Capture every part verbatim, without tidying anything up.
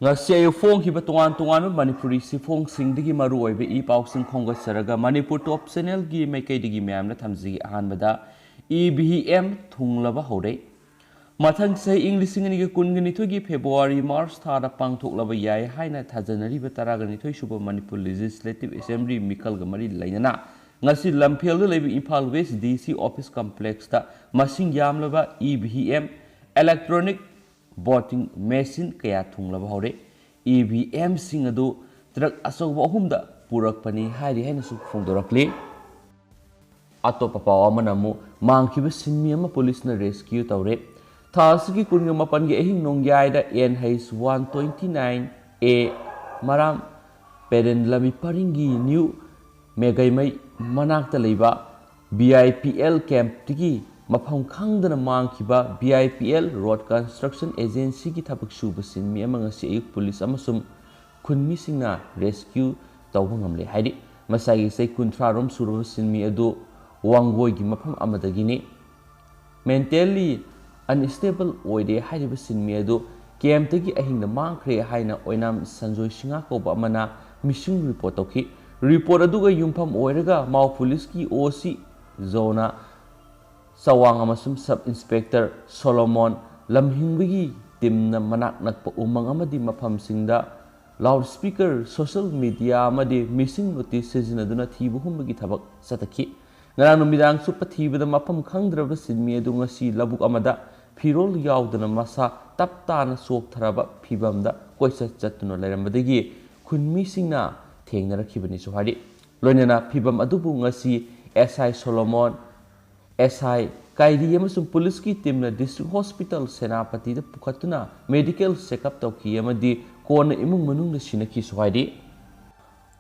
ꯉꯁꯤ ꯑꯌꯨꯛ ꯐꯣꯡꯈꯤꯕ ꯇꯣꯉꯥꯟ ꯇꯣꯉꯥꯟꯕ ꯃꯅꯤꯄꯨꯔꯤ ꯆꯦꯐꯣꯡꯁꯤꯡꯗꯒꯤ ꯃꯔꯨ ꯑꯣꯏꯕ ꯏ ꯄꯥꯎꯁꯤꯡ ꯈꯣꯝꯒꯠꯆꯔꯒ ꯃꯅꯤꯄꯨꯔ ꯇꯣꯞ ꯆꯦꯅꯦꯜꯒꯤ ꯃꯥꯏꯀꯩꯗꯒꯤ ꯃꯌꯥꯝꯅ ꯊꯝꯖꯒꯦ꯫ ꯑꯍꯥꯟꯕꯗ ꯏ ꯚꯤ ꯑꯦꯝ ꯊꯨꯡꯂꯕ ꯍꯧꯔꯦ꯫ ꯃꯊꯪ ꯆꯍꯤ ꯏꯪ ꯂꯤꯁꯤꯡ ꯑꯅꯤꯒ ꯀꯨꯟꯒ ꯅꯤꯊꯣꯏꯒꯤ ꯐꯦꯕ꯭ꯔꯨꯋꯥꯔꯤ ꯃꯥꯔꯆ ꯊꯥꯗ ꯄꯥꯡꯊꯣꯛꯂꯕ ꯌꯥꯏ ꯍꯥꯏꯅ ꯊꯥꯖꯅꯔꯤꯕ ꯇꯔꯥꯒ ꯅꯤꯊꯣꯏ ꯁꯨꯕ ꯃꯅꯤꯄꯨꯔ ꯂꯦꯖꯤꯁꯂꯦꯇꯤꯚ ꯑꯦꯁꯦꯝꯕ꯭ꯂꯤ ꯃꯤꯈꯜꯒ ꯃꯔꯤ ꯂꯩꯅꯅ ꯉꯁꯤ ꯂꯝꯐꯦꯜꯗ ꯂꯩꯕ ꯏꯝꯐꯥꯜ ꯋꯦꯁ ꯗꯤ ꯁꯤ ꯑꯣꯐꯤꯁ ꯀꯝꯄ꯭ꯂꯦꯛꯁꯇ ꯃꯁꯤꯡ ꯌꯥꯝꯂꯕ E V M, electronic voting machine ꯀꯌꯥ ꯊꯨꯡꯂꯕ ꯍꯧꯔꯦ꯫ ꯏ ꯚꯤ ꯑꯦꯝꯁꯤꯡ ꯑꯗꯨ ꯇ꯭ꯔꯛ ꯑꯆꯧꯕ ꯑꯍꯨꯝꯗ ꯄꯨꯔꯛꯄꯅꯤ ꯍꯥꯏꯔꯤ ꯍꯥꯏꯅꯁꯨ ꯐꯣꯡꯗꯣꯔꯛꯂꯤ꯫ ꯑꯇꯣꯞꯄ ꯄꯥꯎ ꯑꯃꯅ ꯑꯃꯨꯛ ꯃꯥꯡꯈꯤꯕ ꯁꯤꯟꯃꯤ ꯑꯃ ꯄꯨꯂꯤꯁꯅ ꯔꯦꯁꯀ꯭ꯌꯨ ꯇꯧꯔꯦ꯫ ꯊꯥ ꯑꯁꯤꯒꯤ ꯀꯨꯟꯒ ꯃꯥꯄꯟꯒꯤ ꯑꯍꯤꯡ ꯅꯣꯡꯌꯥꯏꯗ N H one twenty nine A ꯃꯔꯥꯝ ꯄꯦꯔꯦꯟ ꯂꯝꯃꯤ ꯄꯔꯤꯡꯒꯤ ꯅ꯭ꯌꯨ ꯃꯦꯒꯩꯃꯩ ꯃꯅꯥꯛꯇ ꯂꯩꯕ ꯕꯤ ꯑꯥꯏ ꯄꯤ ꯑꯦꯜ ꯀꯦꯝꯞꯇꯒꯤ ꯃꯐꯝ ꯈꯪꯗꯅ ꯃꯥꯡꯈꯤꯕ B I P L road construction ꯑꯦꯖꯦꯟꯁꯤꯒꯤ ꯊꯕꯛ ꯁꯨꯕ ꯁꯤꯟꯃꯤ ꯑꯃ ꯉꯁꯤ ꯑꯌꯨꯛ ꯄꯨꯂꯤꯁ ꯑꯃꯁꯨꯡ ꯈꯨꯟꯃꯤꯁꯤꯡꯅ ꯔꯦꯁꯀ꯭ꯌꯨ ꯇꯧꯕ ꯉꯝꯂꯦ ꯍꯥꯏꯔꯤ꯫ ꯃꯁꯥꯒꯤ ꯆꯍꯤ ꯀꯨꯟꯊ꯭ꯔꯥ ꯔꯣꯝ ꯁꯨꯔꯕ ꯁꯤꯟꯃꯤ ꯑꯗꯨ ꯋꯥꯡꯒꯣꯏꯒꯤ ꯃꯐꯝ ꯑꯃꯗꯒꯤꯅꯤ꯫ ꯃꯦꯟꯇꯦꯜꯂꯤ ꯑꯟꯁꯇꯦꯕꯜ ꯑꯣꯏꯔꯦ ꯍꯥꯏꯔꯤꯕ ꯁꯤꯟꯃꯤ ꯑꯗꯨ ꯀꯦꯝꯞꯇꯒꯤ ꯑꯍꯤꯡꯗ ꯃꯥꯡꯈ꯭ꯔꯦ ꯍꯥꯏꯅ ꯑꯣꯏꯅꯥꯝ ꯁꯟꯖꯣꯏ ꯁꯤꯡꯍꯥ ꯀꯧꯕ ꯑꯃꯅ ꯃꯤꯁꯤꯡ ꯔꯤꯄꯣꯔꯠ ꯇꯧꯈꯤ꯫ ꯔꯤꯄꯣꯔꯠ ꯑꯗꯨꯒ ꯌꯨꯝꯐꯝ ꯑꯣꯏꯔꯒ ꯃꯥꯎ ꯄꯨꯂꯤꯁꯀꯤ ꯑꯣ ꯁꯤ ꯖꯣꯅꯥ ꯆꯋꯥꯡ ꯑꯃꯁꯨꯡ ꯁꯕ ꯏꯟꯁꯄꯦꯛꯇꯔ ꯁꯣꯂꯣꯃꯣꯟ ꯂꯝꯍꯤꯡꯕꯒꯤ ꯇꯤꯝꯅ ꯃꯅꯥꯛ ꯅꯛꯄ ꯎꯃꯪ ꯑꯃꯗꯤ ꯃꯐꯝꯁꯤꯡꯗ ꯂꯥꯎꯗ ꯁ꯭ꯄꯤꯀꯔ, ꯁꯣꯁꯤꯌꯦꯜ ꯃꯤꯗꯤꯌꯥ ꯑꯃꯗꯤ ꯃꯤꯁꯤꯡ ꯅꯣꯇꯤꯁ ꯁꯤꯖꯤꯟꯅꯗꯨꯅ ꯊꯤꯕ ꯍꯨꯝꯕꯒꯤ ꯊꯕꯛ ꯆꯠꯊꯈꯤ꯫ ꯉꯔꯥꯡ ꯅꯨꯃꯤꯗꯥꯡ ꯆꯨꯞꯄ ꯊꯤꯕꯗ ꯃꯐꯝ ꯈꯪꯗ꯭ꯔꯕ ꯁꯤꯟꯃꯤ ꯑꯗꯨ ꯉꯁꯤ ꯂꯧꯕꯨꯛ ꯑꯃꯗ ꯐꯤꯔꯣꯜ ꯌꯥꯎꯗꯅ ꯃꯁꯥ ꯇꯞ ꯇꯥꯅ ꯆꯣꯛꯊꯔꯕ ꯐꯤꯚꯝꯗ ꯀꯣꯏꯆꯠ ꯆꯠꯇꯨꯅ ꯂꯩꯔꯝꯕꯗꯒꯤ ꯈꯨꯟꯃꯤꯁꯤꯡꯅ ꯊꯦꯡꯅꯔꯛꯈꯤꯕꯅꯤꯁꯨ ꯍꯥꯏꯔꯤ꯫ ꯂꯣꯏꯅꯅ ꯐꯤꯚꯝ ꯑꯗꯨꯕꯨ ꯉꯁꯤ ꯑꯦꯁ ꯑꯥꯏ ꯁꯣꯂꯣꯃꯣꯟ, ꯑꯦꯁ ꯑꯥꯏ ꯀꯥꯏꯔꯤ ꯑꯃꯁꯨꯡ ꯄꯨꯂꯤꯁꯀꯤ ꯇꯤꯝꯅ ꯗꯤꯁꯇ꯭ꯔꯤꯛ ꯍꯣꯁꯄꯤꯇꯥꯜ ꯁꯦꯅꯥꯄꯇꯤꯗ ꯄꯨꯈꯠꯇꯨꯅ ꯃꯦꯗꯤꯀꯦꯜ ꯆꯦꯛꯑꯞ ꯇꯧꯈꯤ ꯑꯃꯗꯤ ꯀꯣꯟꯅ ꯏꯃꯨꯡ ꯃꯅꯨꯡꯅ ꯁꯤꯟꯅꯈꯤꯁꯨ ꯍꯥꯏꯔꯤ꯫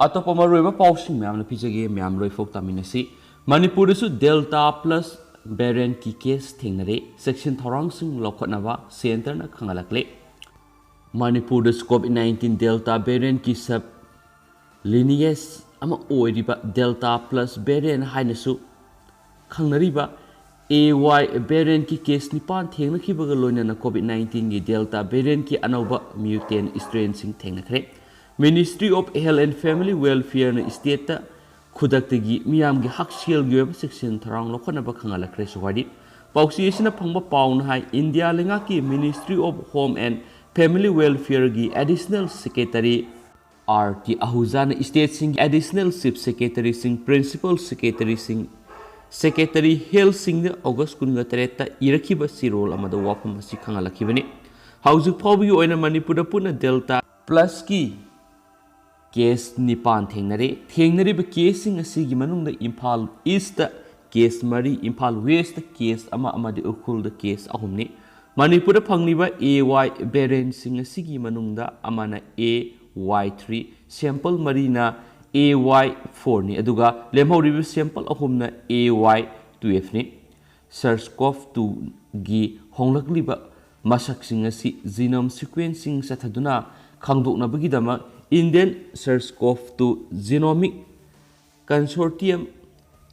ꯑꯇꯣꯞꯄ ꯃꯔꯨꯑꯣꯏꯕ ꯄꯥꯎꯁꯤꯡ ꯃꯌꯥꯝꯅ ꯄꯤꯖꯒꯦ, ꯃꯌꯥꯝ ꯂꯣꯏꯐꯥꯎ ꯇꯥꯃꯤꯟꯅꯁꯤ꯫ ꯃꯅꯤꯄꯨꯔꯗꯁꯨ ꯗꯦꯜꯇꯥ ꯄ꯭ꯂꯁ ꯚꯦꯔꯤꯌꯟꯠꯀꯤ ꯀꯦꯁ ꯊꯦꯡꯅꯔꯦ꯫ ꯆꯦꯛꯁꯤꯟ ꯊꯧꯔꯥꯡꯁꯤꯡ ꯂꯧꯈꯠꯅꯕ ꯁꯦꯟꯇꯔꯅ ꯈꯪꯍꯜꯂꯛꯂꯦ꯫ ꯃꯅꯤꯄꯨꯔꯗꯁꯨ ꯀꯣꯚꯤꯗ ꯅꯥꯏꯟꯇꯤꯟ ꯗꯦꯜꯇꯥ ꯚꯦꯔꯤꯌꯟꯠꯀꯤ ꯁꯕ ꯂꯤꯅꯤꯌꯦꯖ ꯑꯃ ꯑꯣꯏꯔꯤꯕ ꯗꯦꯜꯇꯥ ꯄ꯭ꯂꯁ ꯚꯦꯔꯤꯌꯟꯠ ꯍꯥꯏꯅꯁꯨ ꯈꯪꯅꯔꯤꯕ ꯑꯦ ꯋꯥꯏ ꯚꯦꯔꯤꯌꯦꯟꯠꯀꯤ ꯀꯦꯁ ꯅꯤꯄꯥꯟ ꯊꯦꯡꯅꯈꯤꯕꯒ ꯂꯣꯏꯅꯅ ꯀꯣꯚꯤꯗ ꯅꯥꯏꯟꯇꯤꯟꯒꯤ ꯗꯦꯜꯇꯥ ꯚꯦꯔꯤꯌꯦꯟꯠꯀꯤ ꯑꯅꯧꯕ ꯃ꯭ꯌꯨꯇꯦꯟꯠ ꯁ꯭ꯇ꯭ꯔꯦꯟꯁꯤꯡ ꯊꯦꯡꯅꯈ꯭ꯔꯦ꯫ Ministry of Health and Family Welfareꯅ ꯁ꯭ꯇꯦꯠꯇ ꯈꯨꯗꯛꯇꯒꯤ ꯃꯤꯌꯥꯝꯒꯤ ꯍꯛꯁꯦꯜꯒꯤ ꯑꯣꯏꯕ ꯆꯦꯛꯁꯤꯟ ꯊꯧꯔꯥꯡ ꯂꯧꯈꯠꯅꯕ ꯈꯪꯍꯜꯂꯛꯈ꯭ꯔꯦꯁꯨ ꯍꯥꯏꯔꯤ꯫ ꯄꯥꯎꯆꯦ ꯑꯁꯤꯅ ꯐꯪꯕ ꯄꯥꯎꯅ ꯍꯥꯏ, ꯏꯟꯗꯤꯌꯥ ꯂꯩꯉꯥꯛꯀꯤ Ministry of Home and Family Welfareꯒꯤ Additional Secretary R T Ahujaꯅ ꯁ꯭ꯇꯦꯠꯁꯤꯡꯒꯤ Additional Chief Secretaryꯁꯤꯡ, Principal Secretaryꯁꯤꯡ, Secretary Healthꯁꯤꯡꯗ ꯑꯣꯒꯁ ꯀꯨꯟꯒ ꯇꯔꯦꯠꯇ ꯏꯔꯛꯈꯤꯕ ꯆꯦꯔꯣꯜ ꯑꯃꯗ ꯋꯥꯐꯝ ꯑꯁꯤ ꯈꯪꯍꯜꯂꯛꯈꯤꯕꯅꯤ꯫ ꯍꯧꯖꯤꯛ ꯐꯥꯎꯕꯒꯤ ꯑꯣꯏꯅ ꯃꯅꯤꯄꯨꯔꯗ ꯄꯨꯟꯅ ꯗꯦꯜꯇꯥ ꯄ꯭ꯂꯁꯀꯤ ꯀꯦꯁ ꯅꯤꯄꯥꯟ ꯊꯦꯡꯅꯔꯦ꯫ ꯊꯦꯡꯅꯔꯤꯕ ꯀꯦꯁꯁꯤꯡ ꯑꯁꯤꯒꯤ ꯃꯅꯨꯡꯗ ꯏꯝꯐꯥꯜ ꯏꯁꯇ ꯀꯦꯁ ꯃꯔꯤ, ꯏꯝꯐꯥꯜ ꯋꯦꯁꯇ ꯀꯦꯁ ꯑꯃ ꯑꯃꯗꯤ ꯎꯈ꯭ꯔꯨꯜꯗ ꯀꯦꯁ ꯑꯍꯨꯝꯅꯤ꯫ ꯃꯅꯤꯄꯨꯔꯗ ꯐꯪꯂꯤꯕ ꯑꯦ ꯋꯥꯏ ꯚꯦꯔꯤꯌꯦꯟꯠꯁꯤꯡ ꯑꯁꯤꯒꯤ ꯃꯅꯨꯡꯗ ꯑꯃꯅ ꯑꯦ ꯋꯥꯏ ꯊ꯭ꯔꯤ, ꯁꯦꯝꯄꯜ ꯃꯔꯤꯅ ꯑꯦ ꯋꯥꯏ ꯐꯣꯔꯅꯤ, ꯑꯗꯨꯒ ꯂꯦꯝꯍꯧꯔꯤꯕ ꯁꯦꯝꯄꯜ ꯑꯍꯨꯝꯅ ꯑꯦ ꯋꯥꯏ ꯇꯨꯌꯦꯜꯐꯅꯤ꯫ ꯁꯥꯔꯁ ꯀꯣꯚ ꯇꯨꯒꯤ ꯍꯣꯡꯂꯛꯂꯤꯕ ꯃꯁꯛꯁꯤꯡ ꯑꯁꯤ genome sequencing ꯆꯠꯊꯗꯨꯅ ꯈꯪꯗꯣꯛꯅꯕꯒꯤꯗꯃꯛ Indian SARS-CoV-two Genomic Consortium,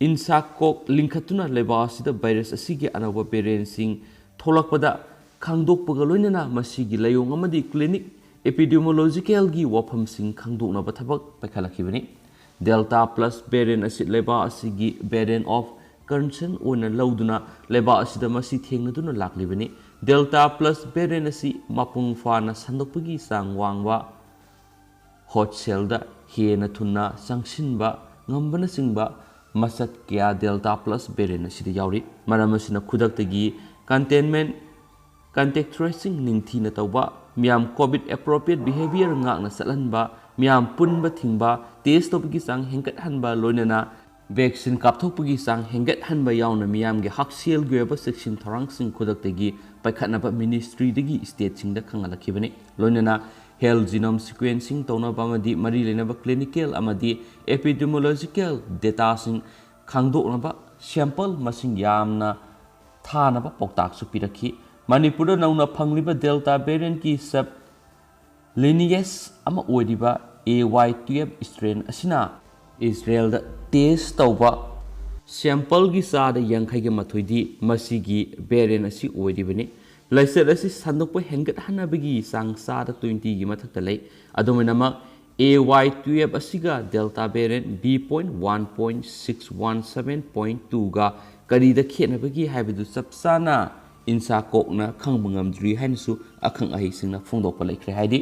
INSACOG, ꯂꯤꯡꯈꯠꯇꯨꯅ ꯂꯩꯕꯥꯛ ꯑꯁꯤꯗ ꯚꯥꯏꯔꯁ ꯑꯁꯤꯒꯤ ꯑꯅꯧꯕ ꯚꯦꯔꯤꯌꯦꯟꯠꯁꯤꯡ ꯊꯣꯛꯂꯛꯄꯗ ꯈꯪꯗꯣꯛꯄꯒ ꯂꯣꯏꯅꯅ ꯃꯁꯤꯒꯤ ꯂꯥꯏꯑꯣꯡ ꯑꯃꯗꯤ clinic epidemiological-ꯒꯤ ꯋꯥꯐꯝꯁꯤꯡ ꯈꯪꯗꯣꯛꯅꯕ ꯊꯕꯛ ꯄꯥꯏꯈꯠꯂꯛꯈꯤꯕꯅꯤ꯫ ꯗꯦꯜꯇꯥ ꯄ꯭ꯂꯁ ꯚꯦꯔꯤꯌꯦꯟꯠ ꯑꯁꯤ ꯂꯩꯕꯥꯛ ꯑꯁꯤꯒꯤ variant of concern ꯑꯣꯏꯅ ꯂꯧꯗꯨꯅ ꯂꯩꯕꯥꯛ ꯑꯁꯤꯗ ꯃꯁꯤ ꯊꯦꯡꯅꯗꯨꯅ ꯂꯥꯛꯂꯤꯕꯅꯤ꯫ ꯗꯦꯜꯇꯥ ꯄ꯭ꯂꯁ ꯚꯦꯔꯤꯌꯦꯟꯠ ꯑꯁꯤ ꯃꯄꯨꯡ ꯐꯥꯅ ꯁꯟꯗꯣꯛꯄꯒꯤ ꯆꯥꯡ ꯋꯥꯡꯕ, ꯍꯣꯠ ꯁꯦꯜꯗ ꯍꯦꯟꯅ ꯊꯨꯅ ꯆꯪꯁꯤꯟꯕ ꯉꯝꯕꯅꯆꯤꯡꯕ ꯃꯆꯠ ꯀꯌꯥ ꯗꯦꯜꯇꯥ ꯄ꯭ꯂꯁ ꯚꯦꯔꯤꯌꯦꯟꯠ ꯑꯁꯤꯗ ꯌꯥꯎꯔꯤ꯫ ꯃꯔꯝ ꯑꯁꯤꯅ ꯈꯨꯗꯛꯇꯒꯤ containment, contact tracing ꯅꯤꯡꯊꯤꯅ ꯇꯧꯕ, ꯃꯤꯌꯥꯝ ꯀꯣꯚꯤꯗ appropriate behavior ꯉꯥꯛꯅ ꯆꯠꯍꯟꯕ, ꯃꯤꯌꯥꯝ ꯄꯨꯟꯕ ꯊꯤꯡꯕ, ꯇꯦꯁ ꯇꯧꯕꯒꯤ ꯆꯥꯡ ꯍꯦꯟꯒꯠꯍꯟꯕ, ꯂꯣꯏꯅꯅ ꯚꯦꯛꯁꯤꯟ ꯀꯥꯞꯊꯣꯛꯄꯒꯤ ꯆꯥꯡ ꯍꯦꯟꯒꯠꯍꯟꯕ ꯌꯥꯎꯅ ꯃꯤꯌꯥꯝꯒꯤ ꯍꯛꯁꯦꯜꯒꯤ ꯑꯣꯏꯕ ꯆꯦꯛꯁꯤꯟ ꯊꯧꯔꯥꯡꯁꯤꯡ ꯈꯨꯗꯛꯇꯒꯤ ꯄꯥꯏꯈꯠꯅꯕ ꯃꯤꯅꯤꯁꯇ꯭ꯔꯤꯗꯒꯤ ꯁ꯭ꯇꯦꯠꯁꯤꯡꯗ ꯈꯪꯍꯜꯂꯛꯈꯤꯕꯅꯤ꯫ ꯂꯣꯏꯅꯅ health genome sequencing ꯇꯧꯅꯕ ꯑꯃꯗꯤ ꯃꯔꯤ ꯂꯩꯅꯕ clinical ꯑꯃꯗꯤ epidemiological data-ꯁꯤꯡ ꯈꯪꯗꯣꯛꯅꯕ sample ꯃꯁꯤꯡ ꯌꯥꯝꯅ ꯊꯥꯅꯕ ꯄꯥꯎꯇꯥꯛꯁꯨ ꯄꯤꯔꯛꯈꯤ꯫ ꯃꯅꯤꯄꯨꯔꯗ ꯅꯧꯅ ꯐꯪꯂꯤꯕ ꯗꯦꯜꯇꯥ ꯚꯦꯔꯤꯌꯦꯟꯠꯀꯤ sub lineage ꯑꯃ ꯑꯣꯏꯔꯤꯕ ꯑꯦ ꯋꯥꯏ ꯇꯨꯌꯦꯜꯐ strain ꯑꯁꯤꯅ ꯏꯖꯔꯦꯜꯗ ꯇꯦꯁ ꯇꯧꯕ Sampleꯒꯤ ꯆꯥꯗ ꯌꯥꯡꯈꯩꯒ ꯃꯥꯊꯣꯏꯗꯤ ꯃꯁꯤꯒꯤ variant ꯑꯁꯤ ꯑꯣꯏꯔꯤꯕꯅꯤ꯫ ꯂꯥꯏꯆꯠ ꯑꯁꯤ ꯁꯟꯗꯣꯛꯄ ꯍꯦꯟꯒꯠꯍꯟꯅꯕꯒꯤ ꯆꯥꯡ ꯆꯥꯗ twentyꯒꯤ ꯃꯊꯛꯇ ꯂꯩ꯫ ꯑꯗꯨꯃꯥꯏꯅꯃꯛ A Y twelve ꯑꯁꯤꯒ Delta variant B point one point six one seven point twoꯒ ꯀꯔꯤꯗ ꯈꯦꯠꯅꯕꯒꯦ ꯍꯥꯏꯕꯗꯨ ꯆꯞ ꯆꯥꯅ ꯏꯟꯁꯥ ꯀꯣꯛꯅ ꯈꯪꯕ ꯉꯝꯗ꯭ꯔꯤ ꯍꯥꯏꯅꯁꯨ ꯑꯈꯪ ꯑꯍꯩꯁꯤꯡꯅ ꯐꯣꯡꯗꯣꯛꯄ ꯂꯩꯈ꯭ꯔꯦ꯫ ꯍꯥꯏꯗꯤ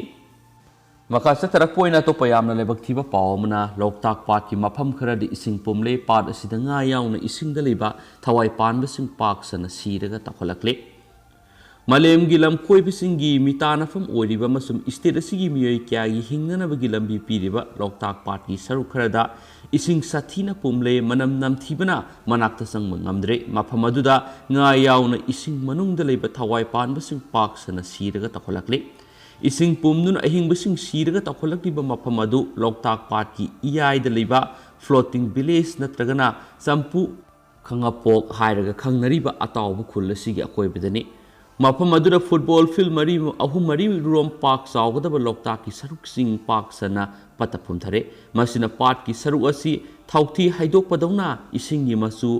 ꯃꯈꯥ ꯆꯠꯊꯔꯛꯄ ꯑꯣꯏꯅ ꯑꯇꯣꯞꯄ ꯌꯥꯝꯅ ꯂꯥꯏꯕꯛ ꯊꯤꯕ ꯄꯥꯎ ꯑꯃꯅ, ꯂꯣꯛꯇꯥꯛ ꯄꯥꯠꯀꯤ ꯃꯐꯝ ꯈꯔꯗ ꯏꯁꯤꯡ ꯄꯨꯝꯂꯦ꯫ ꯄꯥꯠ ꯑꯁꯤꯗ ꯉꯥ ꯌꯥꯎꯅ ꯏꯁꯤꯡꯗ ꯂꯩꯕ ꯊꯋꯥꯏ ꯄꯥꯟꯕꯁꯤꯡ ꯄꯥꯛ ꯁꯟꯅ ꯁꯤꯔꯒ ꯇꯥꯎꯈꯠꯂꯛꯂꯦ꯫ ꯃꯥꯂꯦꯝꯒꯤ ꯂꯝꯀꯣꯏꯕꯁꯤꯡꯒꯤ ꯃꯤꯇꯥꯟꯅꯐꯝ ꯑꯣꯏꯔꯤꯕ ꯑꯃꯁꯨꯡ state ꯑꯁꯤꯒꯤ ꯃꯤꯑꯣꯏ ꯀꯌꯥꯒꯤ ꯍꯤꯡꯅꯅꯕꯒꯤ ꯂꯝꯕꯤ ꯄꯤꯔꯤꯕ ꯂꯣꯛꯇꯥꯛ ꯄꯥꯠꯀꯤ ꯁꯔꯨꯛ ꯈꯔꯗ ꯏꯁꯤꯡ ꯁꯥꯊꯤꯅ ꯄꯨꯝꯂꯦ꯫ ꯃꯅꯝ ꯅꯝꯊꯤꯕꯅ ꯃꯅꯥꯛꯇ ꯆꯪꯕ ꯉꯝꯗ꯭ꯔꯦ꯫ ꯃꯐꯝ ꯑꯗꯨꯗ ꯉꯥ ꯌꯥꯎꯅ ꯏꯁꯤꯡ ꯃꯅꯨꯡꯗ ꯂꯩꯕ ꯊꯋꯥꯏ ꯄꯥꯟꯕꯁꯤꯡ ꯄꯥꯛ ꯁꯟꯅ ꯁꯤꯔꯒ ꯇꯥꯎꯈꯠꯂꯛꯂꯦ꯫ ꯏꯁꯤꯡ ꯄꯨꯝꯗꯨꯅ ꯑꯍꯤꯡꯕꯁꯤꯡ ꯁꯤꯔꯒ ꯇꯥꯎꯈꯠꯂꯛꯂꯤꯕ ꯃꯐꯝ ꯑꯗꯨ ꯂꯣꯛꯇꯥꯛ ꯄꯥꯠꯀꯤ ꯏꯌꯥꯏꯗ ꯂꯩꯕ floating village ꯅꯠꯇ꯭ꯔꯒꯅ ꯆꯝꯄꯨ ꯈꯥꯉꯕꯣꯛ ꯍꯥꯏꯔꯒ ꯈꯪꯅꯔꯤꯕ ꯑꯇꯥꯎꯕ ꯈꯨꯜ ꯑꯁꯤꯒꯤ ꯑꯀꯣꯏꯕꯗꯅꯤ꯫ ꯃꯐꯝ ꯑꯗꯨꯗ football field ꯃꯔꯤ, ꯑꯍꯨꯝ ꯃꯔꯤ ꯔꯣꯝ ꯄꯥꯛ ꯆꯥꯎꯒꯗꯕ ꯂꯣꯛꯇꯥꯛꯀꯤ ꯁꯔꯨꯛꯁꯤꯡ ꯄꯥꯛ ꯁꯟꯅ ꯄꯠꯇ ꯄꯨꯝꯊꯔꯦ꯫ ꯃꯁꯤꯅ ꯄꯥꯠꯀꯤ ꯁꯔꯨꯛ ꯑꯁꯤ ꯊꯥꯎꯊꯤ ꯍꯩꯗꯣꯛꯄꯗꯧꯅ ꯏꯁꯤꯡꯒꯤ ꯃꯆꯨ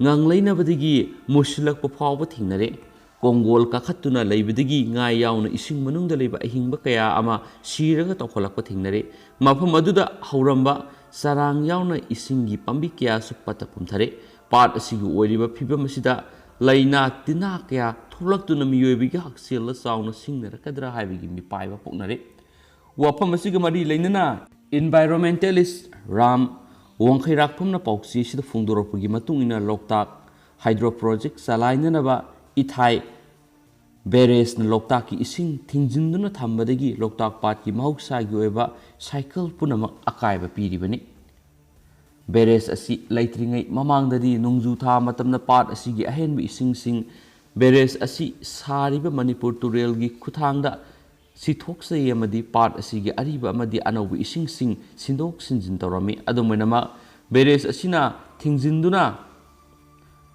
ꯉꯥꯡꯂꯩꯅꯕꯗꯒꯤ ꯃꯨꯁꯤꯜꯂꯛꯄ ꯐꯥꯎꯕ ꯊꯦꯡꯅꯔꯦ꯫ ꯀꯣꯡꯒꯣꯜ ꯀꯥꯈꯠꯇꯨꯅ ꯂꯩꯕꯗꯒꯤ ꯉꯥ ꯌꯥꯎꯅ ꯏꯁꯤꯡ ꯃꯅꯨꯡꯗ ꯂꯩꯕ ꯑꯍꯤꯡꯕ ꯀꯌꯥ ꯑꯃ ꯁꯤꯔꯒ ꯇꯥꯎꯈꯠꯂꯛꯄ ꯊꯦꯡꯅꯔꯦ꯫ ꯃꯐꯝ ꯑꯗꯨꯗ ꯍꯧꯔꯝꯕ ꯆꯔꯥꯡ ꯌꯥꯎꯅ ꯏꯁꯤꯡꯒꯤ ꯄꯥꯝꯕꯤ ꯀꯌꯥꯁꯨ ꯄꯠꯇ ꯄꯨꯝꯊꯔꯦ꯫ ꯄꯥꯠ ꯑꯁꯤꯒꯤ ꯑꯣꯏꯔꯤꯕ ꯐꯤꯕꯝ ꯑꯁꯤꯗ ꯂꯥꯏꯅꯥ ꯇꯤꯟꯅꯥ ꯀꯌꯥ ꯊꯣꯛꯂꯛꯇꯨꯅ ꯃꯤꯑꯣꯏꯕꯒꯤ ꯍꯛꯁꯦꯜꯗ ꯆꯥꯎꯅ ꯁꯤꯡꯅꯔꯛꯀꯗ꯭ꯔꯥ ꯍꯥꯏꯕꯒꯤ ꯃꯤꯄꯥꯏꯕ ꯄꯣꯛꯅꯔꯦ꯫ ꯋꯥꯐꯝ ꯑꯁꯤꯒ ꯃꯔꯤ ꯂꯩꯅꯅ environmentalist ꯔꯥꯝ ꯋꯥꯡꯈꯩꯔꯥꯛꯄꯝꯅ ꯄꯥꯎꯆꯦ ꯑꯁꯤꯗ ꯐꯣꯡꯗꯣꯔꯛꯄꯒꯤ ꯃꯇꯨꯡ ꯏꯟꯅ ꯂꯣꯛꯇꯥꯛ hydro project ꯆꯂꯥꯏꯅꯅꯕ ꯏꯊꯥꯏ barrageꯅ ꯂꯣꯛꯇꯥꯛꯀꯤ ꯏꯁꯤꯡ ꯊꯤꯡꯖꯤꯟꯗꯨꯅ ꯊꯝꯕꯗꯒꯤ ꯂꯣꯛꯇꯥꯛ ꯄꯥꯠꯀꯤ ꯃꯍꯧꯁꯥꯒꯤ ꯑꯣꯏꯕ cycle ꯄꯨꯝꯅꯃꯛ ꯑꯀꯥꯏꯕ ꯄꯤꯔꯤꯕꯅꯤ꯫ Barrage ꯑꯁꯤ ꯂꯩꯇ꯭ꯔꯤꯉꯩ ꯃꯃꯥꯡꯗꯗꯤ ꯅꯣꯡꯖꯨ ꯊꯥ ꯃꯇꯝꯗ ꯄꯥꯠ ꯑꯁꯤꯒꯤ ꯑꯍꯦꯟꯕ ꯏꯁꯤꯡꯁꯤꯡ barrage ꯑꯁꯤ ꯁꯥꯔꯤꯕ ꯃꯅꯤꯄꯨꯔ ꯇꯨꯔꯦꯜꯒꯤ ꯈꯨꯠꯊꯥꯡꯗ ꯁꯤꯊꯣꯛꯆꯩ ꯑꯃꯗꯤ ꯄꯥꯠ ꯑꯁꯤꯒꯤ ꯑꯔꯤꯕ ꯑꯃꯗꯤ ꯑꯅꯧꯕ ꯏꯁꯤꯡꯁꯤꯡ ꯁꯤꯟꯗꯣꯛ ꯁꯤꯟꯖꯤꯟ ꯇꯧꯔꯝꯃꯤ꯫ ꯑꯗꯨꯝ ꯑꯣꯏꯅꯃꯛ, barrage ꯑꯁꯤꯅ ꯊꯤꯡꯖꯤꯟꯗꯨꯅ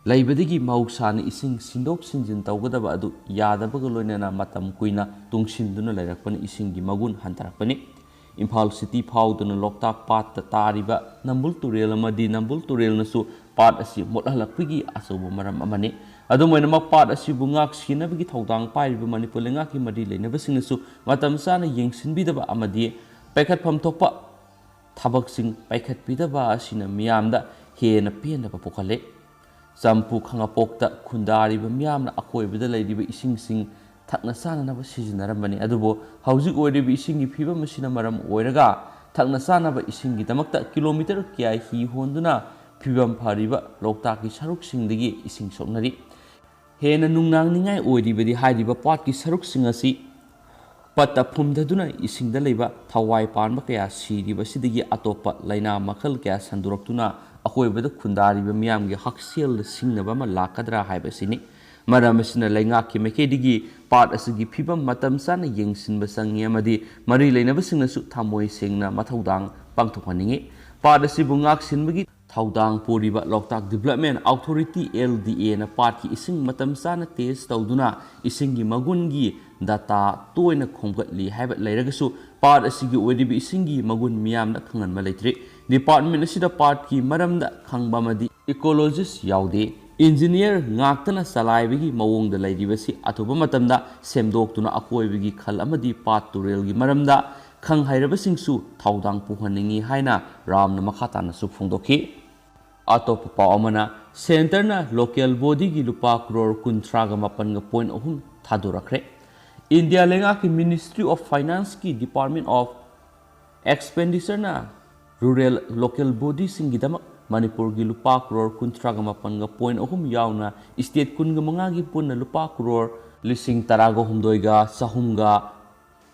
ꯂꯩꯕꯗꯒꯤ ꯃꯍꯧꯁꯥꯅ ꯏꯁꯤꯡ ꯁꯤꯟꯗꯣꯛ ꯁꯤꯟꯖꯤꯟ ꯇꯧꯒꯗꯕ ꯑꯗꯨ ꯌꯥꯗꯕꯒ ꯂꯣꯏꯅꯅ ꯃꯇꯝ ꯀꯨꯏꯅ ꯇꯨꯡꯁꯤꯟꯗꯨꯅ ꯂꯩꯔꯛꯄꯅ ꯏꯁꯤꯡꯒꯤ ꯃꯒꯨꯟ ꯍꯟꯊꯔꯛꯄꯅꯤ꯫ ꯏꯝꯐꯥꯜ city ꯐꯥꯎꯗꯨꯅ ꯂꯣꯛꯇꯥꯛ ꯄꯥꯠꯇ ꯇꯥꯔꯤꯕ ꯅꯝꯕꯨꯜ ꯇꯨꯔꯦꯜ ꯑꯃꯗꯤ ꯅꯝꯕꯨꯜ ꯇꯨꯔꯦꯜꯅꯁꯨ ꯄꯥꯠ ꯑꯁꯤ ꯃꯣꯠꯍꯜꯂꯛꯄꯒꯤ ꯑꯆꯧꯕ ꯃꯔꯝ ꯑꯃꯅꯤ꯫ ꯑꯗꯨꯝ ꯑꯣꯏꯅꯃꯛ, ꯄꯥꯠ ꯑꯁꯤꯕꯨ ꯉꯥꯛ ꯁꯦꯟꯅꯕꯒꯤ ꯊꯧꯗꯥꯡ ꯄꯥꯏꯔꯤꯕ ꯃꯅꯤꯄꯨꯔ ꯂꯩꯉꯥꯛꯀꯤ ꯃꯔꯤ ꯂꯩꯅꯕꯁꯤꯡꯅꯁꯨ ꯃꯇꯝ ꯆꯥꯅ ꯌꯦꯡꯁꯤꯟꯕꯤꯗꯕ ꯑꯃꯗꯤ ꯄꯥꯏꯈꯠꯐꯝ ꯊꯣꯛꯄ ꯊꯕꯛꯁꯤꯡ ꯄꯥꯏꯈꯠꯄꯤꯗꯕ ꯑꯁꯤꯅ ꯃꯤꯌꯥꯝꯗ ꯍꯦꯟꯅ ꯄꯦꯟꯗꯕ ꯄꯣꯛꯍꯜꯂꯦ꯫ ꯆꯝꯄꯨ ꯈꯥꯉꯕꯣꯛꯇ ꯈꯨꯟꯗꯥꯔꯤꯕ ꯃꯤꯌꯥꯝꯅ ꯑꯀꯣꯏꯕꯗ ꯂꯩꯔꯤꯕ ꯏꯁꯤꯡꯁꯤꯡ ꯊꯛꯅ ꯆꯥꯅꯅꯕ ꯁꯤꯖꯤꯟꯅꯔꯝꯕꯅꯤ꯫ ꯑꯗꯨꯕꯨ ꯍꯧꯖꯤꯛ ꯑꯣꯏꯔꯤꯕ ꯏꯁꯤꯡꯒꯤ ꯐꯤꯕꯝ ꯑꯁꯤꯅ ꯃꯔꯝ ꯑꯣꯏꯔꯒ ꯊꯛꯅ ꯆꯥꯅꯕ ꯏꯁꯤꯡꯒꯤꯗꯃꯛꯇ ꯀꯤꯂꯣꯃꯤꯇꯔ ꯀꯌꯥ ꯍꯤ ꯍꯣꯟꯗꯨꯅ ꯐꯤꯕꯝ ꯐꯔꯤꯕ ꯂꯣꯛꯇꯥꯛꯀꯤ ꯁꯔꯨꯛꯁꯤꯡꯗꯒꯤ ꯏꯁꯤꯡ ꯁꯣꯛꯅꯔꯤ꯫ ꯍꯦꯟꯅ ꯅꯨꯡꯅꯥꯡꯅꯤꯡꯉꯥꯏ ꯑꯣꯏꯔꯤꯕꯗꯤ ꯍꯥꯏꯔꯤꯕ ꯄꯥꯠꯀꯤ ꯁꯔꯨꯛꯁꯤꯡ ꯑꯁꯤ ꯄꯠꯇ ꯐꯨꯝꯊꯗꯨꯅ ꯏꯁꯤꯡꯗ ꯂꯩꯕ ꯊꯋꯥꯏ ꯄꯥꯟꯕ ꯀꯌꯥ ꯁꯤꯔꯤꯕ ꯑꯁꯤꯗꯒꯤ ꯑꯇꯣꯞꯄ ꯂꯥꯏꯅꯥ ꯃꯈꯜ ꯀꯌꯥ ꯁꯟꯗꯣꯔꯛꯇꯨꯅ ꯑꯀꯣꯏꯕꯗ ꯈꯨꯟꯗꯥꯔꯤꯕ ꯃꯤꯌꯥꯝꯒꯤ ꯍꯛꯁꯦꯜꯗ ꯁꯤꯡꯅꯕ ꯑꯃ ꯂꯥꯛꯀꯗ꯭ꯔꯥ ꯍꯥꯏꯕꯁꯤꯅꯤ꯫ ꯃꯔꯝ ꯑꯁꯤꯅ ꯂꯩꯉꯥꯛꯀꯤ ꯃꯥꯏꯀꯩꯗꯒꯤ ꯄꯥꯠ ꯑꯁꯤꯒꯤ ꯐꯤꯕꯝ ꯃꯇꯝ ꯆꯥꯅ ꯌꯦꯡꯁꯤꯟꯕ ꯆꯪꯉꯤ ꯑꯃꯗꯤ ꯃꯔꯤ ꯂꯩꯅꯕꯁꯤꯡꯅꯁꯨ ꯊꯃꯣꯏ ꯁꯦꯡꯅ ꯃꯊꯧꯗꯥꯡ ꯄꯥꯡꯊꯣꯛꯍꯟꯅꯤꯡꯏ꯫ ꯄꯥꯠ ꯑꯁꯤꯕꯨ ꯉꯥꯛ ꯁꯦꯟꯕꯒꯤ ꯊꯧꯗꯥꯡ ꯄꯨꯔꯤꯕ ꯂꯣꯛꯇꯥꯛ ꯗꯤꯕꯦꯂꯞꯃꯦꯟ ꯑꯣꯊꯣꯔꯤꯇꯤ, LDA ꯅ ꯄꯥꯠꯀꯤ ꯏꯁꯤꯡ ꯃꯇꯝ ꯆꯥꯅ ꯇꯦꯁ ꯇꯧꯗꯨꯅ ꯏꯁꯤꯡꯒꯤ ꯃꯒꯨꯟꯒꯤ ꯗꯇꯥ ꯇꯣꯏꯅ ꯈꯣꯝꯒꯠꯂꯤ ꯍꯥꯏꯕ ꯂꯩꯔꯒꯁꯨ, ꯄꯥꯠ ꯑꯁꯤꯒꯤ ꯑꯣꯏꯔꯤꯕ ꯏꯁꯤꯡꯒꯤ ꯃꯒꯨꯟ ꯃꯤꯌꯥꯝꯗ ꯈꯪꯍꯟꯕ ꯂꯩꯇ꯭ꯔꯤ꯫ ꯗꯤꯄꯥꯔꯠꯃꯦꯟ ꯑꯁꯤꯗ ꯄꯥꯠꯀꯤ ꯃꯔꯝꯗ ꯈꯪꯕ ꯑꯃꯗꯤ ꯏꯀꯣꯂꯣꯖꯤꯁ ꯌꯥꯎꯗꯦ꯫ ꯏꯟꯖꯤꯅꯤꯌꯔ ꯉꯥꯛꯇꯅ ꯆꯂꯥꯏꯕꯒꯤ ꯃꯑꯣꯡꯗ ꯂꯩꯔꯤꯕꯁꯤ ꯑꯊꯨꯕ ꯃꯇꯝꯗ ꯁꯦꯝꯗꯣꯛꯇꯨꯅ ꯑꯀꯣꯏꯕꯒꯤ ꯈꯜ ꯑꯃꯗꯤ ꯄꯥꯠ ꯇꯨꯔꯦꯜꯒꯤ ꯃꯔꯝꯗ ꯈꯪ ꯍꯩꯔꯕꯁꯤꯡꯁꯨ ꯊꯧꯗꯥꯡ ꯄꯨꯍꯟꯅꯤꯡꯏ ꯍꯥꯏꯅ ꯔꯥꯝꯅ ꯃꯈꯥ ꯇꯥꯅꯁꯨ ꯐꯣꯡꯗꯣꯛꯈꯤ꯫ ꯑꯇꯣꯞꯄ ꯄꯥꯎ ꯑꯃꯅ, ꯁꯦꯟꯇꯔꯅ ꯂꯣꯀꯦꯜ ꯕꯣꯗꯤꯒꯤ ꯂꯨꯄꯥ ꯀ꯭ꯔꯣꯔ ꯀꯨꯟꯊ꯭ꯔꯥꯒ ꯃꯥꯄꯟꯒ ꯄꯣꯏꯟ ꯑꯍꯨꯝ ꯊꯥꯗꯣꯔꯛꯈ꯭ꯔꯦ꯫ ꯏꯟꯗꯤꯌꯥ ꯂꯩꯉꯥꯛꯀꯤ Ministry of Finance ꯀꯤ Department of Expenditure ꯅ ꯔꯨꯔꯦꯜ ꯂꯣꯀꯦꯜ ꯕꯣꯗꯤꯁꯤꯡꯒꯤꯗꯃꯛ ꯃꯅꯤꯄꯨꯔꯒꯤ ꯂꯨꯄꯥ ꯀ꯭ꯔꯣꯔ ꯀꯨꯟꯊ꯭ꯔꯥꯒ ꯃꯥꯄꯟꯒ ꯄꯣꯏꯟ ꯑꯍꯨꯝ ꯌꯥꯎꯅ ꯁ꯭ꯇꯦꯠ ꯀꯨꯟꯒ ꯃꯉꯥꯒꯤ ꯄꯨꯟꯅ ꯂꯨꯄꯥ ꯀ꯭ꯔꯣꯔ ꯂꯤꯁꯤꯡ ꯇꯔꯥꯒ ꯍꯨꯝꯗꯣꯏꯒ ꯆꯍꯨꯝꯒ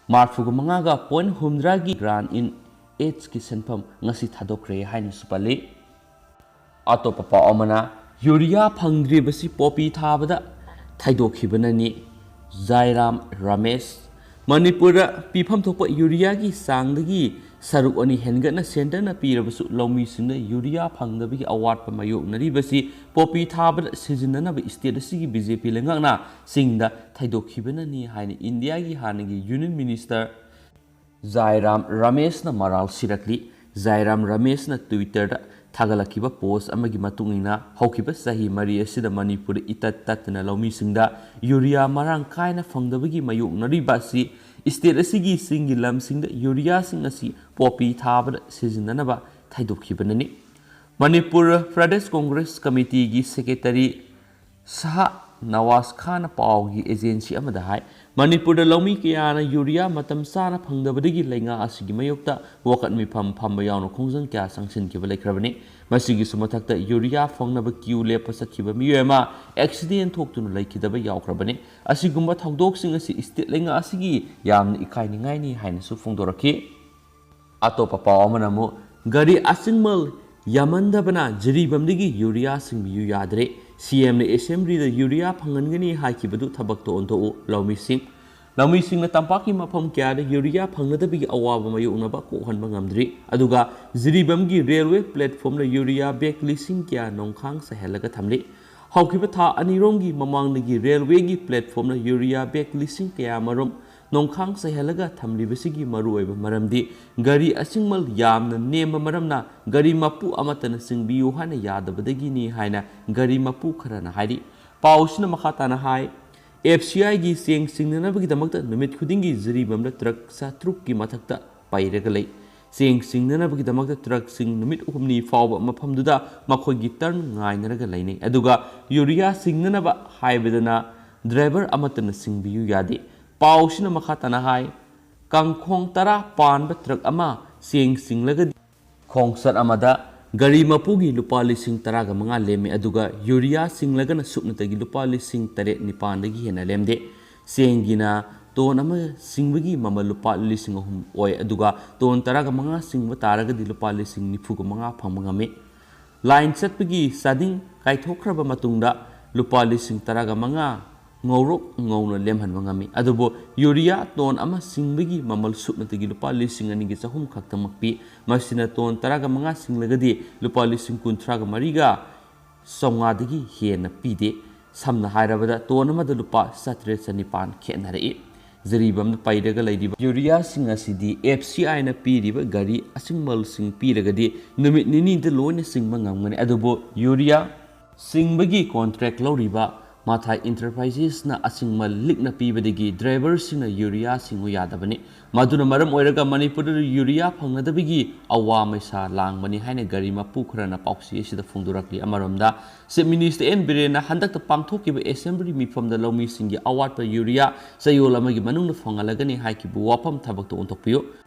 ꯃꯔꯐꯨꯒ ꯃꯉꯥꯒ ꯄꯣꯏꯟ ꯍꯨꯝꯗ꯭ꯔꯥꯒꯤ grant in aid ꯀꯤ ꯁꯦꯟꯐꯝ ꯉꯁꯤ ꯊꯥꯗꯣꯛꯈ꯭ꯔꯦ ꯍꯥꯏꯅꯁꯨ ꯄꯜꯂꯤ꯫ ꯑꯇꯣꯞꯄ ꯄꯥꯎ ꯑꯃꯅ, ꯌꯨꯔꯤꯌꯥ ꯐꯪꯗ꯭ꯔꯤꯕꯁꯤ ꯄꯣꯄꯤ ꯊꯥꯕꯗ ꯊꯩꯗꯣꯛꯈꯤꯕꯅꯅꯤ, ꯖꯥꯏꯔꯥꯝ ꯔꯃꯦꯁ꯫ ꯃꯅꯤꯄꯨꯔꯗ ꯄꯤꯐꯝ ꯊꯣꯛꯄ ꯌꯨꯔꯤꯌꯥꯒꯤ ꯆꯥꯡꯗꯒꯤ ꯁꯔꯨꯛ ꯑꯅꯤ ꯍꯦꯟꯒꯠꯅ ꯁꯦꯟꯇꯔꯅ ꯄꯤꯔꯕꯁꯨ, ꯂꯧꯃꯤꯁꯤꯡꯅ ꯌꯨꯔꯤꯌꯥ ꯐꯪꯗꯕꯒꯤ ꯑꯋꯥꯠꯄ ꯃꯥꯌꯣꯛꯅꯔꯤꯕꯁꯤ ꯄꯣꯄꯤ ꯊꯥꯕꯗ ꯁꯤꯖꯤꯟꯅꯅꯕ ꯁ꯭ꯇꯦꯠ ꯑꯁꯤꯒꯤ BJP ꯂꯩꯉꯥꯛꯅ ꯆꯤꯡꯗ ꯊꯩꯗꯣꯛꯈꯤꯕꯅꯅꯤ ꯍꯥꯏꯅ ꯏꯟꯗꯤꯌꯥꯒꯤ ꯍꯥꯟꯅꯒꯤ ꯌꯨꯅꯤꯌꯟ ꯃꯤꯅꯤꯁꯇꯔ ꯖꯥꯏꯔꯥꯝ ꯔꯃꯦꯁꯅ ꯃꯔꯥꯜ ꯁꯤꯔꯛꯂꯤ꯫ ꯖꯥꯏꯔꯥꯝ ꯔꯃꯦꯁꯅ Twitter ꯗ ꯊꯥꯒꯠꯂꯛꯈꯤꯕ ꯄꯣꯁ ꯑꯃꯒꯤ ꯃꯇꯨꯡ ꯏꯟꯅ, ꯍꯧꯈꯤꯕ ꯆꯍꯤ ꯃꯔꯤ ꯑꯁꯤꯗ ꯃꯅꯤꯄꯨꯔꯗ ꯏꯇꯠ ꯇꯠꯇꯅ ꯂꯧꯃꯤꯁꯤꯡꯗ ꯌꯨꯔꯤꯌꯥ ꯃꯔꯥꯡ ꯀꯥꯏꯅ ꯐꯪꯗꯕꯒꯤ ꯃꯥꯌꯣꯛꯅꯔꯤꯕ ꯑꯁꯤ ꯁ꯭ꯇꯦꯠ ꯑꯁꯤꯒꯤ ꯆꯤꯡꯒꯤ ꯂꯝꯁꯤꯡꯗ ꯌꯨꯔꯤꯌꯥꯁꯤꯡ ꯑꯁꯤ ꯄꯣꯄꯤ ꯊꯥꯕꯗ ꯁꯤꯖꯤꯟꯅꯅꯕ ꯊꯩꯗꯣꯛꯈꯤꯕꯅꯅꯤ꯫ ꯃꯅꯤꯄꯨꯔ ꯄ꯭ꯔꯗꯦꯁ ꯀꯣꯡꯒ꯭ꯔꯦꯁ ꯀꯃꯤꯇꯤꯒꯤ ꯁꯦꯀ꯭ꯔꯦꯇꯔꯤ ꯁꯍꯥ ꯅꯋꯥꯖ ꯈꯥꯟꯅ ꯄꯥꯎꯒꯤ ꯑꯦꯖꯦꯟꯁꯤ ꯑꯃꯗ ꯍꯥꯏ, ꯃꯅꯤꯄꯨꯔꯗ ꯂꯧꯃꯤ ꯀꯌꯥꯅ ꯌꯨꯔꯤꯌꯥ ꯃꯇꯝ ꯆꯥꯅ ꯐꯪꯗꯕꯗꯒꯤ ꯂꯩꯉꯥꯛ ꯑꯁꯤꯒꯤ ꯃꯥꯌꯣꯛꯇ ꯋꯥꯀꯠ ꯃꯤꯐꯝ ꯐꯝꯕ ꯌꯥꯎꯅ ꯈꯣꯡꯖꯪ ꯀꯌꯥ ꯆꯪꯁꯤꯟꯈꯤꯕ ꯂꯩꯈ꯭ꯔꯕꯅꯤ꯫ ꯃꯁꯤꯒꯤꯁꯨ ꯃꯊꯛꯇ ꯌꯨꯔꯤꯌꯥ ꯐꯪꯅꯕ ꯀ꯭ꯌꯨ ꯂꯦꯞꯄ ꯆꯠꯈꯤꯕ ꯃꯤꯑꯣꯏ ꯑꯃ ꯑꯦꯛꯁꯤꯗꯦꯟ ꯊꯣꯛꯇꯨꯅ ꯂꯩꯈꯤꯗꯕ ꯌꯥꯎꯈ꯭ꯔꯕꯅꯤ꯫ ꯑꯁꯤꯒꯨꯝꯕ ꯊꯧꯗꯣꯛꯁꯤꯡ ꯑꯁꯤ ꯁ꯭ꯇꯦꯠ ꯂꯩꯉꯥꯛ ꯑꯁꯤꯒꯤ ꯌꯥꯝꯅ ꯏꯀꯥꯏꯅꯤꯡꯉꯥꯏꯅꯤ ꯍꯥꯏꯅꯁꯨ ꯐꯣꯡꯗꯣꯔꯛꯈꯤ꯫ ꯑꯇꯣꯞꯄ ꯄꯥꯎ ꯑꯃꯅ ꯑꯃꯨꯛ ꯒꯥꯔꯤ ꯑꯁꯤꯡꯃꯜ ꯌꯥꯝꯃꯟꯗꯕꯅ ꯖꯤꯔꯤꯕꯥꯝꯗꯒꯤ ꯌꯨꯔꯤꯌꯥ ꯁꯤꯡꯕꯤꯌꯨ ꯌꯥꯗ꯭ꯔꯦ꯫ ꯁꯤꯑꯦꯝꯅ ꯑꯦꯁꯦꯝꯕ꯭ꯂꯤꯗ ꯌꯨꯔꯤꯌꯥ ꯐꯪꯍꯟꯒꯅꯤ ꯍꯥꯏꯈꯤꯕꯗꯨ ꯊꯕꯛꯇ ꯑꯣꯟꯊꯣꯛꯎ, ꯂꯧꯃꯤꯁꯤꯡ꯫ ꯂꯧꯃꯤꯁꯤꯡꯅ ꯇꯝꯄꯥꯛꯀꯤ ꯃꯐꯝ ꯀꯌꯥꯗ ꯌꯨꯔꯤꯌꯥ ꯐꯪꯅꯗꯕꯒꯤ ꯑꯋꯥꯕ ꯃꯥꯌꯣꯛꯅꯕ ꯀꯣꯛꯍꯟꯕ ꯉꯝꯗ꯭ꯔꯤ꯫ ꯑꯗꯨꯒ ꯖꯤꯔꯤꯕꯥꯝꯒꯤ ꯔꯦꯜꯋꯦ ꯄ꯭ꯂꯦꯠꯐꯣꯝꯗ ꯌꯨꯔꯤꯌꯥ ꯕꯦꯒ ꯂꯤꯁꯤꯡ ꯀꯌꯥ ꯅꯣꯡꯈꯥꯡ ꯆꯥꯏꯍꯜꯂꯒ ꯊꯝꯂꯤ꯫ ꯍꯧꯈꯤꯕ ꯊꯥ ꯑꯅꯤꯔꯣꯝꯒꯤ ꯃꯃꯥꯡꯗꯒꯤ ꯔꯦꯜꯋꯦꯒꯤ ꯄ꯭ꯂꯦꯠꯐꯣꯝꯗ ꯌꯨꯔꯤꯌꯥ ꯕꯦꯒ ꯂꯤꯁꯤꯡ ꯀꯌꯥ ꯃꯔꯨꯝ ꯅꯣꯡꯈꯥꯡ ꯆꯥꯏꯍꯜꯂꯒ ꯊꯝꯂꯤꯕꯁꯤꯒꯤ ꯃꯔꯨꯑꯣꯏꯕ ꯃꯔꯝꯗꯤ ꯒꯥꯔꯤ ꯑꯁꯤꯡꯃꯜ ꯌꯥꯝꯅ ꯅꯦꯝꯕ ꯃꯔꯝꯅ ꯒꯥꯔꯤ ꯃꯄꯨ ꯑꯃꯠꯇꯅ ꯆꯤꯡꯕꯤꯌꯨ ꯍꯥꯏꯅ ꯌꯥꯗꯕꯗꯒꯤꯅꯤ ꯍꯥꯏꯅ ꯒꯥꯔꯤ ꯃꯄꯨ ꯈꯔꯅ ꯍꯥꯏꯔꯤ꯫ ꯄꯥꯎ ꯑꯁꯤꯅ ꯃꯈꯥ ꯇꯥꯅ ꯍꯥꯏ, ꯑꯦꯐ ꯁꯤ ꯑꯥꯏꯒꯤ ꯆꯦꯡ ꯆꯤꯡꯅꯅꯕꯒꯤꯗꯃꯛꯇ ꯅꯨꯃꯤꯠ ꯈꯨꯗꯤꯡꯒꯤ ꯖꯤꯔꯤꯕꯥꯝꯗ ꯇ꯭ꯔꯛ ꯆꯥꯇ꯭ꯔꯨꯛꯀꯤ ꯃꯊꯛꯇ ꯄꯩꯔꯒ ꯂꯩ꯫ ꯆꯦꯡ ꯆꯤꯡꯅꯅꯕꯒꯤꯗꯃꯛꯇ ꯇ꯭ꯔꯛꯁꯤꯡ ꯅꯨꯃꯤꯠ ꯍꯨꯝꯅꯤ ꯐꯥꯎꯕ ꯃꯐꯝꯗꯨꯗ ꯃꯈꯣꯏꯒꯤ ꯇꯔꯟ ꯉꯥꯏꯅꯔꯒ ꯂꯩꯅꯩ꯫ ꯑꯗꯨꯒ ꯌꯨꯔꯤꯌꯥ ꯆꯤꯡꯅꯅꯕ ꯍꯥꯏꯕꯗꯅ ꯗ꯭ꯔꯥꯏꯚꯔ ꯑꯃꯠꯇꯅ ꯆꯤꯡꯕꯤꯌꯨ ꯌꯥꯗꯦ꯫ ꯄꯥꯎꯁꯤꯅ ꯃꯈꯥ ꯇꯥꯅ ꯍꯥꯏ, ꯀꯥꯡꯈꯣꯡ ꯇꯔꯥ ꯄꯥꯟꯕ ꯇ꯭ꯔꯛ ꯑꯃ ꯆꯦꯡ ꯆꯤꯡꯂꯒꯗꯤ ꯈꯣꯡꯆꯠ ꯑꯃꯗ ꯒꯥꯔꯤ ꯃꯄꯨꯒꯤ ꯂꯨꯄꯥ ꯂꯤꯁꯤꯡ ꯇꯔꯥꯒ ꯃꯉꯥ ꯂꯦꯝꯃꯤ, ꯑꯗꯨꯒ ꯌꯨꯔꯤꯌꯥ ꯆꯤꯡꯂꯒꯅ ꯁꯨꯞꯅꯇꯒꯤ ꯂꯨꯄꯥ ꯂꯤꯁꯤꯡ ꯇꯔꯦꯠ ꯅꯤꯄꯥꯟꯗꯒꯤ ꯍꯦꯟꯅ ꯂꯦꯝꯗꯦ꯫ ꯆꯦꯡꯒꯤꯅ ꯇꯣꯟ ꯑꯃ ꯆꯤꯡꯕꯒꯤ ꯃꯃꯜ ꯂꯨꯄꯥ ꯂꯤꯁꯤꯡ ꯑꯍꯨꯝ ꯑꯣꯏ, ꯑꯗꯨꯒ ꯇꯣꯟ ꯇꯔꯥꯒ ꯃꯉꯥ ꯆꯤꯡꯕ ꯇꯥꯔꯒꯗꯤ ꯂꯨꯄꯥ ꯂꯤꯁꯤꯡ ꯅꯤꯐꯨꯒ ꯃꯉꯥ ꯐꯪꯕ ꯉꯝꯃꯤ꯫ ꯂꯥꯏꯟ ꯆꯠꯄꯒꯤ ꯆꯥꯗꯤꯡ ꯀꯥꯏꯊꯣꯛꯈ꯭ꯔꯕ ꯃꯇꯨꯡꯗ ꯂꯨꯄꯥ ꯂꯤꯁꯤꯡ ꯇꯔꯥꯒ ꯃꯉꯥ ꯉꯧꯔꯣꯛ ꯉꯧꯅ ꯂꯦꯝꯍꯟꯕ ꯉꯝꯃꯤ꯫ ꯑꯗꯨꯕꯨ ꯌꯨꯔꯤꯌꯥ ꯇꯣꯟ ꯑꯃ ꯆꯤꯡꯕꯒꯤ ꯃꯃꯜ ꯁꯨꯞꯅꯇꯒꯤ ꯂꯨꯄꯥ ꯂꯤꯁꯤꯡ ꯑꯅꯤꯒꯤ ꯆꯍꯨꯝ ꯈꯛꯇꯃꯛ ꯄꯤ꯫ ꯃꯁꯤꯅ ꯇꯣꯟ ꯇꯔꯥꯒ ꯃꯉꯥ ꯆꯤꯡꯂꯒꯗꯤ ꯂꯨꯄꯥ ꯂꯤꯁꯤꯡ ꯀꯨꯟꯊ꯭ꯔꯥꯒ ꯃꯔꯤꯒ ꯆꯥꯝꯃꯉꯥꯗꯒꯤ ꯍꯦꯟꯅ ꯄꯤꯗꯦ꯫ ꯁꯝꯅ ꯍꯥꯏꯔꯕꯗ, ꯇꯣꯟ ꯑꯃꯗ ꯂꯨꯄꯥ ꯆꯥꯇ꯭ꯔꯦꯠ ꯆꯅꯤꯄꯥꯟ ꯈꯦꯠꯅꯔꯛꯏ꯫ ꯖꯤꯔꯤꯕꯥꯝꯗ ꯄꯩꯔꯒ ꯂꯩꯔꯤꯕ ꯌꯨꯔꯤꯌꯥꯁꯤꯡ ꯑꯁꯤꯗꯤ ꯑꯦꯐ ꯁꯤ ꯑꯥꯏꯅ ꯄꯤꯔꯤꯕ ꯒꯥꯔꯤ ꯑꯁꯤꯡꯃꯜꯁꯤꯡ ꯄꯤꯔꯒꯗꯤ ꯅꯨꯃꯤꯠ ꯅꯤꯅꯤꯗ ꯂꯣꯏꯅ ꯆꯤꯡꯕ ꯉꯝꯒꯅꯤ꯫ ꯑꯗꯨꯕꯨ ꯌꯨꯔꯤꯌꯥ ꯁꯤꯡꯕꯒꯤ ꯀꯣꯟꯇ꯭ꯔꯦꯛ ꯂꯧꯔꯤꯕ ꯃꯊꯥꯏ ꯏꯟꯇꯔꯄ꯭ꯔꯥꯏꯖꯦꯁꯅ ꯑꯁꯤꯡꯃꯜ ꯂꯤꯛꯅ ꯄꯤꯕꯗꯒꯤ ꯗ꯭ꯔꯥꯏꯚꯔꯁꯤꯡꯅ ꯌꯨꯔꯤꯌꯥ ꯁꯤꯡꯉꯨ ꯌꯥꯗꯕꯅꯤ꯫ ꯃꯗꯨꯅ ꯃꯔꯝ ꯑꯣꯏꯔꯒ ꯃꯅꯤꯄꯨꯔꯗ ꯌꯨꯔꯤꯌꯥ ꯐꯪꯅꯗꯕꯒꯤ ꯑꯋꯥ ꯃꯩꯁꯥ ꯂꯥꯡꯕꯅꯤ ꯍꯥꯏꯅ ꯒꯥꯔꯤ ꯃꯄꯨ ꯈꯔꯅ ꯄꯥꯎꯆꯦ ꯑꯁꯤꯗ ꯐꯣꯡꯗꯣꯔꯛꯂꯤ꯫ ꯑꯃꯔꯣꯝꯗ ꯆꯤꯐ ꯃꯤꯅꯤꯁꯇꯔ ꯑꯦꯟ ꯕꯤꯔꯦꯟꯅ ꯍꯟꯗꯛꯇ ꯄꯥꯡꯊꯣꯛꯈꯤꯕ ꯑꯦꯁꯦꯝꯕ꯭ꯂꯤ ꯃꯤꯐꯝꯗ ꯂꯧꯃꯤꯁꯤꯡꯒꯤ ꯑꯋꯥꯠꯄ ꯌꯨꯔꯤꯌꯥ ꯆꯌꯣꯜ ꯑꯃꯒꯤ ꯃꯅꯨꯡꯗ ꯐꯪꯍꯜꯂꯒꯅꯤ ꯍꯥꯏꯈꯤꯕ ꯋꯥꯐꯝ ꯊꯕꯛꯇ ꯑꯣꯟꯊꯣꯛꯄꯤꯌꯨ꯫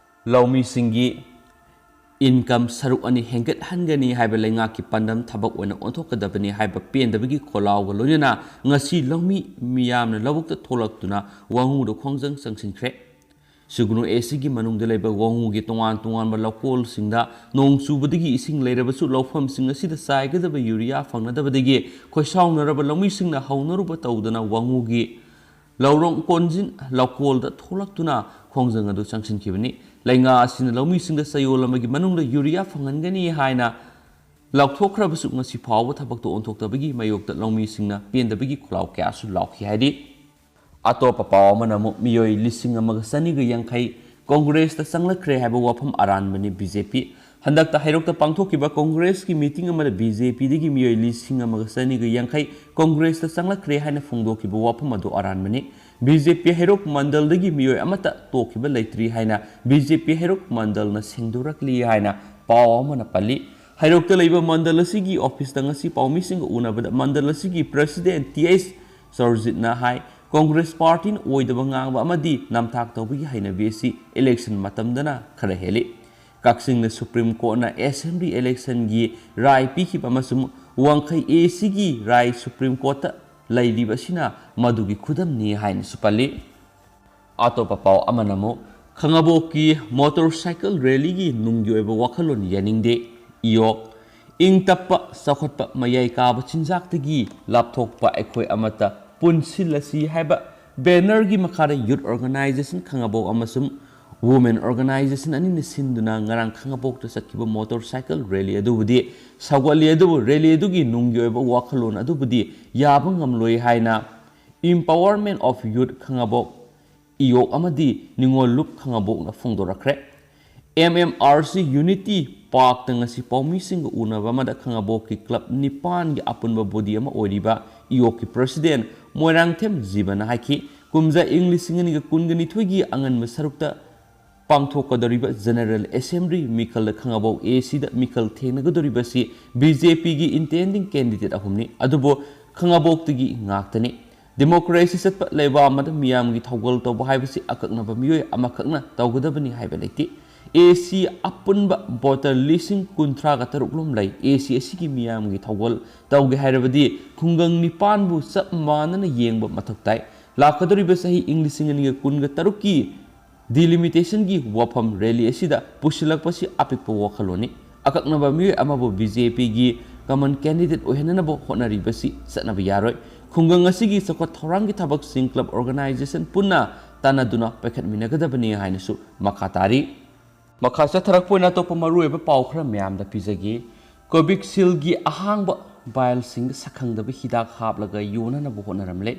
ꯂꯧꯃꯤꯁꯤꯡꯒꯤ ꯏꯟꯀꯝ ꯁꯔꯨꯛ ꯑꯅꯤ ꯍꯦꯟꯒꯠꯍꯟꯒꯅꯤ ꯍꯥꯏꯕ ꯂꯩꯉꯥꯛꯀꯤ ꯄꯥꯟꯗꯝ ꯊꯕꯛ ꯑꯣꯏꯅ ꯑꯣꯟꯊꯣꯛꯀꯗꯕꯅꯤ ꯍꯥꯏꯕ ꯄꯦꯟꯗꯕꯒꯤ ꯈꯣꯜꯂꯥꯎꯒ ꯂꯣꯏꯅꯅ ꯉꯁꯤ ꯂꯧꯃꯤ ꯃꯤꯌꯥꯝꯅ ꯂꯧꯕꯨꯛꯇ ꯊꯣꯛꯂꯛꯇꯨꯅ ꯋꯥꯉꯨꯗ ꯈꯣꯡꯖꯪ ꯆꯪꯁꯤꯟꯈ꯭ꯔꯦ꯫ ꯁꯤꯒꯨꯅꯨ ꯑꯦ ꯁꯤꯒꯤ ꯃꯅꯨꯡꯗ ꯂꯩꯕ ꯋꯥꯉꯨꯒꯤ ꯇꯣꯉꯥꯟ ꯇꯣꯉꯥꯟꯕ ꯂꯧꯀꯣꯜꯁꯤꯡꯗ ꯅꯣꯡ ꯆꯨꯕꯗꯒꯤ ꯏꯁꯤꯡ ꯂꯩꯔꯕꯁꯨ ꯂꯧꯐꯝꯁꯤꯡ ꯑꯁꯤꯗ ꯆꯥꯏꯒꯗꯕ ꯌꯨꯔꯤꯌꯥ ꯐꯪꯅꯗꯕꯗꯒꯤ ꯈꯣꯏꯁꯥꯎꯅꯔꯕ ꯂꯧꯃꯤꯁꯤꯡꯅ ꯍꯧꯅꯔꯨꯕ ꯇꯧꯗꯅ ꯋꯥꯉꯨꯒꯤ ꯂꯧꯔꯣꯡ ꯀꯣꯟꯖꯤꯟ ꯂꯧꯀꯣꯜꯗ ꯊꯣꯛꯂꯛꯇꯨꯅ ꯈꯣꯡꯖꯪ ꯑꯗꯨ ꯆꯪꯁꯤꯟꯈꯤꯕꯅꯤ꯫ ꯂꯩꯉꯥꯛ ꯑꯁꯤꯅ ꯂꯧꯃꯤꯁꯤꯡꯗ ꯆꯌꯣꯜ ꯑꯃꯒꯤ ꯃꯅꯨꯡꯗ ꯌꯨꯔꯤꯌꯥ ꯐꯪꯍꯟꯒꯅꯤ ꯍꯥꯏꯅ ꯂꯥꯎꯊꯣꯛꯈ꯭ꯔꯕꯁꯨ ꯉꯁꯤ ꯐꯥꯎꯕ ꯊꯕꯛꯇ ꯑꯣꯟꯊꯣꯛꯇꯕꯒꯤ ꯃꯥꯌꯣꯛꯇ ꯂꯧꯃꯤꯁꯤꯡꯅ ꯄꯦꯟꯗꯕꯒꯤ ꯈꯣꯜꯂꯥꯎ ꯀꯌꯥꯁꯨ ꯂꯥꯎꯈꯤ ꯍꯥꯏꯔꯤ꯫ ꯑꯇꯣꯞꯄ ꯄꯥꯎ ꯑꯃꯅ ꯑꯃꯨꯛ ꯃꯤꯑꯣꯏ ꯂꯤꯁꯤꯡ ꯑꯃꯒ ꯆꯅꯤꯒ ꯌꯥꯡꯈꯩ ꯀꯣꯡꯒ꯭ꯔꯦꯁꯇ ꯆꯪꯂꯛꯈ꯭ꯔꯦ ꯍꯥꯏꯕ ꯋꯥꯐꯝ ꯑꯔꯥꯟꯕꯅꯤ꯫ ꯕꯤ ꯖꯦ ꯄꯤ ꯍꯟꯗꯛꯇ ꯍꯩꯔꯣꯛꯇ ꯄꯥꯡꯊꯣꯛꯈꯤꯕ ꯀꯣꯡꯒ꯭ꯔꯦꯁꯀꯤ ꯃꯤꯇꯤꯡ ꯑꯃꯗ ꯕꯤ ꯖꯦ ꯄꯤꯗꯒꯤ ꯃꯤꯑꯣꯏ ꯂꯤꯁꯤꯡ ꯑꯃꯒ ꯆꯅꯤꯒ ꯌꯥꯡꯈꯩ ꯀꯣꯡꯒ꯭ꯔꯦꯁꯇ ꯆꯪꯂꯛꯈ꯭ꯔꯦ ꯍꯥꯏꯅ ꯐꯣꯡꯗꯣꯛꯈꯤꯕ ꯋꯥꯐꯝ ꯑꯗꯨ ꯑꯔꯥꯟꯕꯅꯤ꯫ ꯕꯤ ꯖꯦ ꯄꯤ ꯍꯩꯔꯣꯛ ꯃꯟꯗꯜꯗꯒꯤ ꯃꯤꯑꯣꯏ ꯑꯃꯠꯇ ꯇꯣꯛꯈꯤꯕ ꯂꯩꯇ꯭ꯔꯤ ꯍꯥꯏꯅ ꯕꯤ ꯖꯦ ꯄꯤ ꯍꯩꯔꯣꯛ ꯃꯟꯗꯜꯅ ꯁꯦꯡꯗꯣꯔꯛꯂꯤ ꯍꯥꯏꯅ ꯄꯥꯎ ꯑꯃꯅ ꯄꯜꯂꯤ꯫ ꯍꯩꯔꯣꯛꯇ ꯂꯩꯕ ꯃꯟꯗꯜ ꯑꯁꯤꯒꯤ ꯑꯣꯐꯤꯁꯇ ꯉꯁꯤ ꯄꯥꯎꯃꯤꯁꯤꯡꯒ ꯎꯅꯕꯗ ꯃꯟꯗꯜ ꯑꯁꯤꯒꯤ ꯄ꯭ꯔꯁꯤꯗꯦꯟ ꯇꯤ ꯑꯩꯆ ꯁꯔꯖꯤꯠꯅ ꯍꯥꯏ, ꯀꯣꯡꯒ꯭ꯔꯦꯁ ꯄꯥꯔꯇꯤꯅ ꯑꯣꯏꯗꯕ ꯉꯥꯡꯕ ꯑꯃꯗꯤ ꯅꯝꯊꯥꯛ ꯇꯧꯕꯒꯤ ꯍꯩꯅꯕꯤ ꯑꯁꯤ ꯏꯂꯦꯛꯁꯟ ꯃꯇꯝꯗꯅ ꯈꯔ ꯍꯦꯜꯂꯤ꯫ ꯀꯛꯆꯤꯡꯗ ꯁꯨꯄ꯭ꯔꯤꯝ ꯀꯣꯔꯠꯅ ꯑꯦꯁꯦꯝꯕ꯭ꯂꯤ ꯏꯂꯦꯛꯁꯟꯒꯤ ꯔꯥꯏ ꯄꯤꯈꯤꯕ ꯑꯃꯁꯨꯡ ꯋꯥꯡꯈꯩ ꯑꯦ ꯁꯤꯒꯤ ꯔꯥꯏ ꯁꯨꯄ꯭ꯔꯤꯝ ꯀꯣꯔꯠꯇ ꯂꯩꯔꯤꯕ ꯑꯁꯤꯅ ꯃꯗꯨꯒꯤ ꯈꯨꯗꯝꯅꯤ ꯍꯥꯏꯅꯁꯨ ꯄꯜꯂꯤ꯫ ꯑꯇꯣꯞꯄ ꯄꯥꯎ ꯑꯃꯅ ꯑꯃꯨꯛ ꯈꯥꯉꯕꯣꯛꯀꯤ ꯃꯣꯇꯣꯔ ꯁꯥꯏꯀꯜ ꯔꯦꯂꯤꯒꯤ ꯅꯨꯡꯒꯤ ꯑꯣꯏꯕ ꯋꯥꯈꯜꯂꯣꯟ ꯌꯥꯅꯤꯡꯗꯦ꯫ ꯏꯌꯣꯛ, ꯏꯪ ꯇꯞꯄ, ꯆꯥꯎꯈꯠꯄ, ꯃꯌꯥꯏ ꯀꯥꯕ ꯆꯤꯟꯖꯥꯛꯇꯒꯤ ꯂꯥꯞꯊꯣꯛꯄ ꯑꯩꯈꯣꯏ ꯑꯃꯠꯇ ꯄꯨꯟꯁꯤꯜꯂꯁꯤ ꯍꯥꯏꯕ ꯕꯦꯅꯔꯒꯤ ꯃꯈꯥꯗ ꯌꯨꯠ ꯑꯣꯔꯒꯅꯥꯏꯖꯦꯁꯟ ꯈꯥꯉꯕꯣꯛ ꯑꯃꯁꯨꯡ ꯋꯨꯃꯦꯟ ꯑꯣꯔꯒꯅꯥꯏꯖꯦꯁꯟ ꯑꯅꯤꯅ ꯁꯤꯟꯗꯨꯅ ꯉꯔꯥꯡ ꯈꯥꯉꯕꯣꯛꯇ ꯆꯠꯈꯤꯕ ꯃꯣꯇꯣꯔ ꯁꯥꯏꯀꯜ ꯔꯦꯂꯤ ꯑꯗꯨꯕꯨꯗꯤ ꯁꯧꯒꯠꯂꯤ, ꯑꯗꯨꯕꯨ ꯔꯦꯂꯤ ꯑꯗꯨꯒꯤ ꯅꯨꯡꯒꯤ ꯑꯣꯏꯕ ꯋꯥꯈꯜꯂꯣꯟ ꯑꯗꯨꯕꯨꯗꯤ ꯌꯥꯕ ꯉꯝꯂꯣꯏ ꯍꯥꯏꯅ Empowerment of Youth ꯈꯥꯉꯕꯣꯛ ꯏꯌꯣꯛ ꯑꯃꯗꯤ ꯅꯤꯉꯣꯜ ꯂꯨꯞ ꯈꯥꯉꯕꯣꯛꯅ ꯐꯣꯡꯗꯣꯔꯛꯈ꯭ꯔꯦ꯫ M M R C unity ꯄꯥꯔꯛꯇ ꯉꯁꯤ ꯄꯥꯎꯃꯤꯁꯤꯡꯒ ꯎꯅꯕ ꯑꯃꯗ ꯈꯥꯉꯕꯣꯛꯀꯤ ꯀ꯭ꯂꯕ ꯅꯤꯄꯥꯟꯒꯤ ꯑꯄꯨꯟꯕ ꯕꯣꯗꯤ ꯑꯃ ꯑꯣꯏꯔꯤꯕ ꯏꯌꯣꯛꯀꯤ ꯄ꯭ꯔꯁꯤꯗꯦꯟ ꯃꯣꯏꯔꯥꯡꯊꯦꯝ ꯖꯤꯕꯅ ꯍꯥꯏꯈꯤ, ꯀꯨꯝꯖꯥ ꯏꯪ ꯂꯤꯁꯤꯡ ꯑꯅꯤꯒ ꯀꯨꯟꯒ ꯅꯤꯊꯣꯏꯒꯤ ꯑꯉꯟꯕ ꯁꯔꯨꯛꯇ ꯄꯥꯡꯊꯣꯛꯀꯗꯧꯔꯤꯕ ꯖꯦꯅꯔꯦꯜ ꯑꯦꯁꯦꯝꯕ꯭ꯂꯤ ꯃꯤꯈꯜꯗ ꯈꯥꯉꯕꯣꯛ ꯑꯦ ꯁꯤꯗ ꯃꯤꯈꯜ ꯊꯦꯡꯅꯒꯗꯧꯔꯤꯕꯁꯤ ꯕꯤ ꯖꯦ ꯄꯤꯒꯤ ꯏꯟꯇꯦꯟꯗꯤꯡ ꯀꯦꯟꯗꯤꯗꯦꯠ ꯑꯍꯨꯝꯅꯤ, ꯑꯗꯨꯕꯨ ꯈꯥꯉꯕꯣꯛꯇꯒꯤ ꯉꯥꯛꯇꯅꯤ꯫ ꯗꯦꯃꯣꯀ꯭ꯔꯦꯁꯤ ꯆꯠꯄ ꯂꯩꯕꯥꯛ ꯑꯃꯗ ꯃꯤꯌꯥꯝꯒꯤ ꯊꯧꯒꯜ ꯇꯧꯕ ꯍꯥꯏꯕꯁꯤ ꯑꯀꯛꯅꯕ ꯃꯤꯑꯣꯏ ꯑꯃꯈꯛꯅ ꯇꯧꯒꯗꯕꯅꯤ ꯍꯥꯏꯕ ꯂꯩꯇꯦ꯫ ꯑꯦ ꯁꯤ ꯑꯄꯨꯟꯕ ꯚꯣꯇꯔ ꯂꯤꯁꯤꯡ ꯀꯨꯟꯊ꯭ꯔꯥꯒ ꯇꯔꯨꯛ ꯂꯣꯝ ꯂꯩ꯫ ꯑꯦ ꯁꯤ ꯑꯁꯤꯒꯤ ꯃꯤꯌꯥꯝꯒꯤ ꯊꯧꯒꯜ ꯇꯧꯒꯦ ꯍꯥꯏꯔꯕꯗꯤ ꯈꯨꯡꯒꯪ ꯅꯤꯄꯥꯟꯕꯨ ꯆꯞ ꯃꯥꯟꯅꯅ ꯌꯦꯡꯕ ꯃꯊꯧ ꯇꯥꯏ꯫ ꯂꯥꯛꯀꯗꯧꯔꯤꯕ ꯆꯍꯤ ꯏꯪ ꯂꯤꯁꯤꯡ ꯑꯅꯤꯒ ꯀꯨꯟꯒ ꯇꯔꯨꯛꯀꯤ ꯗꯤꯂꯤꯃꯤꯇꯦꯁꯟꯒꯤ ꯋꯥꯐꯝ ꯔꯦꯂꯤ ꯑꯁꯤꯗ ꯄꯨꯁꯤꯜꯂꯛꯄꯁꯤ ꯑꯄꯤꯛꯄ ꯋꯥꯈꯜꯂꯣꯟꯅꯤ꯫ ꯑꯀꯛꯅꯕ ꯃꯤꯑꯣꯏ ꯑꯃꯕꯨ ꯕꯤ ꯖꯦ ꯄꯤꯒꯤ ꯀꯃꯟ ꯀꯦꯟꯗꯤꯗꯦꯠ ꯑꯣꯏꯍꯟꯅꯅꯕ ꯍꯣꯠꯅꯔꯤꯕꯁꯤ ꯆꯠꯅꯕ ꯌꯥꯔꯣꯏ꯫ ꯈꯨꯡꯒꯪ ꯑꯁꯤꯒꯤ ꯆꯥꯎꯈꯠ ꯊꯧꯔꯥꯡꯒꯤ ꯊꯕꯛꯁꯤꯡ ꯀ꯭ꯂꯕ ꯑꯣꯔꯒꯅꯥꯏꯖꯦꯁꯟ ꯄꯨꯟꯅ ꯇꯥꯟꯅꯗꯨꯅ ꯄꯥꯏꯈꯠꯃꯤꯟꯅꯒꯗꯕꯅꯤ ꯍꯥꯏꯅꯁꯨ ꯃꯈꯥ ꯇꯥꯔꯤ꯫ ꯃꯈꯥ ꯆꯠꯊꯔꯛꯄ ꯑꯣꯏꯅ ꯑꯇꯣꯞꯄ ꯃꯔꯨꯑꯣꯏꯕ ꯄꯥꯎ ꯈꯔ ꯃꯌꯥꯝꯗ ꯄꯤꯖꯒꯦ꯫ ꯀꯣꯚꯤꯛꯁꯤꯜꯒꯤ ꯑꯍꯥꯡꯕ ꯚꯥꯏꯜꯁꯤꯡꯗ ꯁꯛꯈꯪꯗꯕ ꯍꯤꯗꯥꯛ ꯍꯥꯞꯂꯒ ꯌꯣꯟꯅꯅꯕ ꯍꯣꯠꯅꯔꯝꯂꯦ꯫